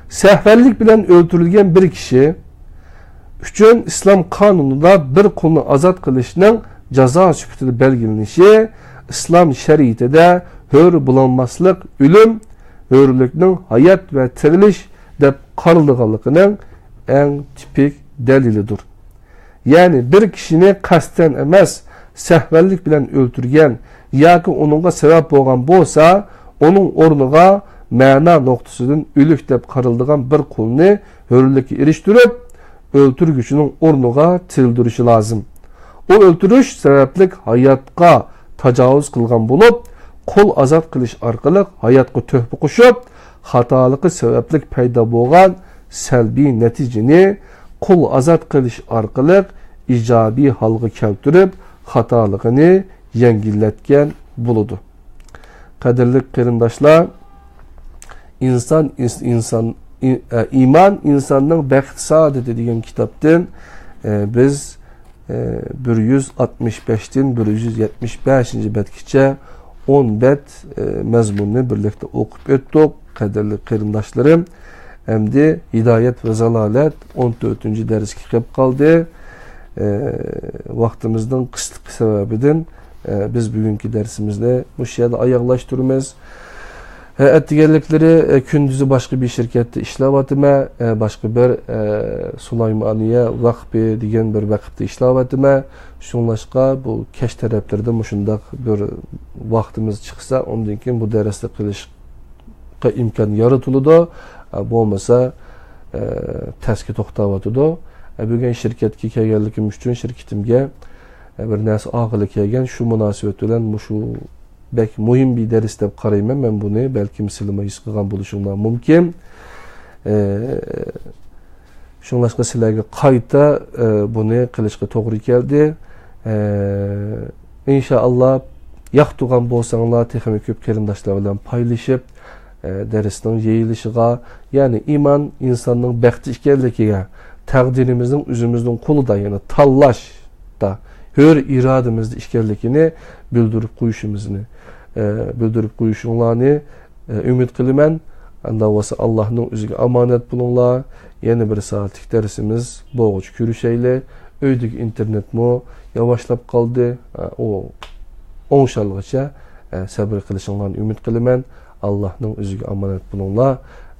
سەھۋەنلىك بىلەن ئۆلتۈرۈلگەن بىر كىشى ئۈچۈن ئىسلام قانۇنىدا بىر قۇلنى ئازاد قىلىشنىڭ جازا سۈپىتىدە بەلگىلىنىشى ئىسلام شەرىئىتىدە ھۆر بولالماسلىق ئۆلۈم، ھۆرلۈكنىڭ ھايات ۋە تىرىلىش دەپ قارىلىدىغانلىقىنىڭ ئەڭ تىپىك دەلىلىدۇر. يەنى بىر كىشىنى قەستەن ئەمەس، سەھۋەنلىك بىلەن ئۆلتۈرگەن ياكى ئۇنىڭغا سەۋەب بولغان بولسا، ئۇنىڭ ئورنىغا مەنا نۇقتىسىدىن ئۆلۈك دەپ قارىلىدىغان بىر قۇلنى ھۆرلۈككە ئېرىشتۈرۈپ، ئۆلتۈرگۈچىنىڭ ئورنىغا تىرىلدۈرۈشى لازىم. ئۇ ئۆلتۈرۈش سەۋەبلىك ھاياتقا تاجاۋۇز قىلغان بولۇپ، قۇل ئازاد قىلىش ئارقىلىق ھاياتقا تۆھپە قوشۇپ، خاتالىقى سەۋەبلىك پەيدا بولغان سەلبىي نەتىجىنى قۇل ئازاد قىلىش ئارقىلىق ئىجابىي ھالغا كەلتۈرۈپ، خاتالىقىنى يەڭگىللەتكەن بولىدۇ. قەدىرلىك قېرىنداشلار، ئىنسان، ئىنس-، ئىنسان، ئى-، ئە، ئىمان ئىنساننىڭ بەخت سائادىتى دېگەن كىتابتىن، ئە، بىز، ئە، بىر يۈز ئاتمىش بەشتىن بىر يۈز يەتمىش بەشىنچى بەتكىچە ئون بەت، ئە، مەزمۇننى بىرلىكتە ئوقۇپ ئۆتتۇق، قەدىرلىك قېرىنداشلىرىم. ئەمدى ھىدايەت ۋە زالالەت ئون تۆتىنچى دەرسكە كېلىپ قالدى. ئە، ۋاقتىمىزنىڭ قىسلىقى سەۋەبىدىن، ئە، بىز بۈگۈنكى دەرسىمىزنى مۇشۇ يەردە ئاياغلاشتۇرىمىز. ئە، ئەتىگەنلىكلىرى، ئە، كۈندۈزى باشقا بىر شىركەتتە ئىشلەۋاتىمەن، ئە، باشقا بىر، ئە، سۇلايمانىيە ۋەقپى دېگەن بىر ۋەقىپتە ئىشلەۋاتىمەن. شۇڭلاشقا بۇ كەچ تەرەپلىرىدە مۇشۇنداق بىر ۋاقتىمىز چىقسا، ئۇندىن كېيىن بۇ دەرسنى قىلىشقا ئىمكان يارىتىلىدۇ. ئە، بولمىسا، ئە، تەسكە توختاۋاتىدۇ. ئە، بۈگۈن شىركەتكە كەلگەنلىكىم ئۈچۈن شىركىتىمگە، ئە، بىر نەرسە ئالغىلى كەلگەن. شۇ مۇناسىۋەت بىلەن مۇشۇ بەك مۇھىم بىر دەرس دەپ قارايمەن مەن بۇنى. بەلكىم سىلىمۇ ھېس قىلغان بولۇشۇڭلار مۇمكىن. ئە، شۇڭلاشقا سىلەرگە قايتا، ئە، بۇنى قىلىشقا توغرا كەلدى. ئە، ئىنشائاللا، ياقتۇرغان بولساڭلار، تېخىمۇ كۆپ قېرىنداشلار بىلەن پايلىشىپ، ئە، دەرسنىڭ يېيىلىشىغا، يەنى ئىمان ئىنساننىڭ بەختى ئىكەنلىكىگە، تەقدىرىمىزنىڭ ئۆزىمىزنىڭ قولىدا، يەنى تاللاشتا، ھۆر ئىرادىمىزدە ئىكەنلىكىنى بىلدۈرۈپ قويۇشىمىزنى، ئە، بىلدۈرۈپ قويۇشۇڭلارنى، ئە، ئۈمىد قىلىمەن. ئاندا بولسا ئاللاھنىڭ ئۆزىگە ئامانەت بولۇڭلار. يەنە بىر سائەتلىك دەرسىمىز بولغۇچە كۆرۈشەيلى. ئۆيدىكى ئىنتېرنېتمۇ ياۋاشلاپ قالدى. ئە، ئۇ ئوڭشالغىچە، ئە، سەبرى قىلىشىڭلارنى ئۈمىد قىلىمەن. ئاللاھنىڭ ئۆزىگە ئامانەت بولۇڭلار.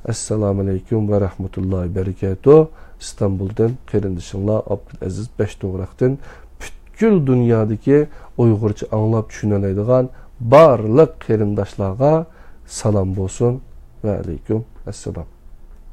ئەسسالامۇئەلەيكۇم ۋە رەھمەتۇللاھى بەرىكاتۇھ. ئىستانبۇلدىن قېرىندىشىڭلار ئابدۇلئەزىز بەشتوغراقتىن پۈتكۈل دۇنيادىكى ئۇيغۇرچە ئاڭلاپ چۈشىنەلەيدىغان بارلىق قېرىنداشلارغا سالام بولسۇن ۋە ئەلەيكۇم ئەسسالام.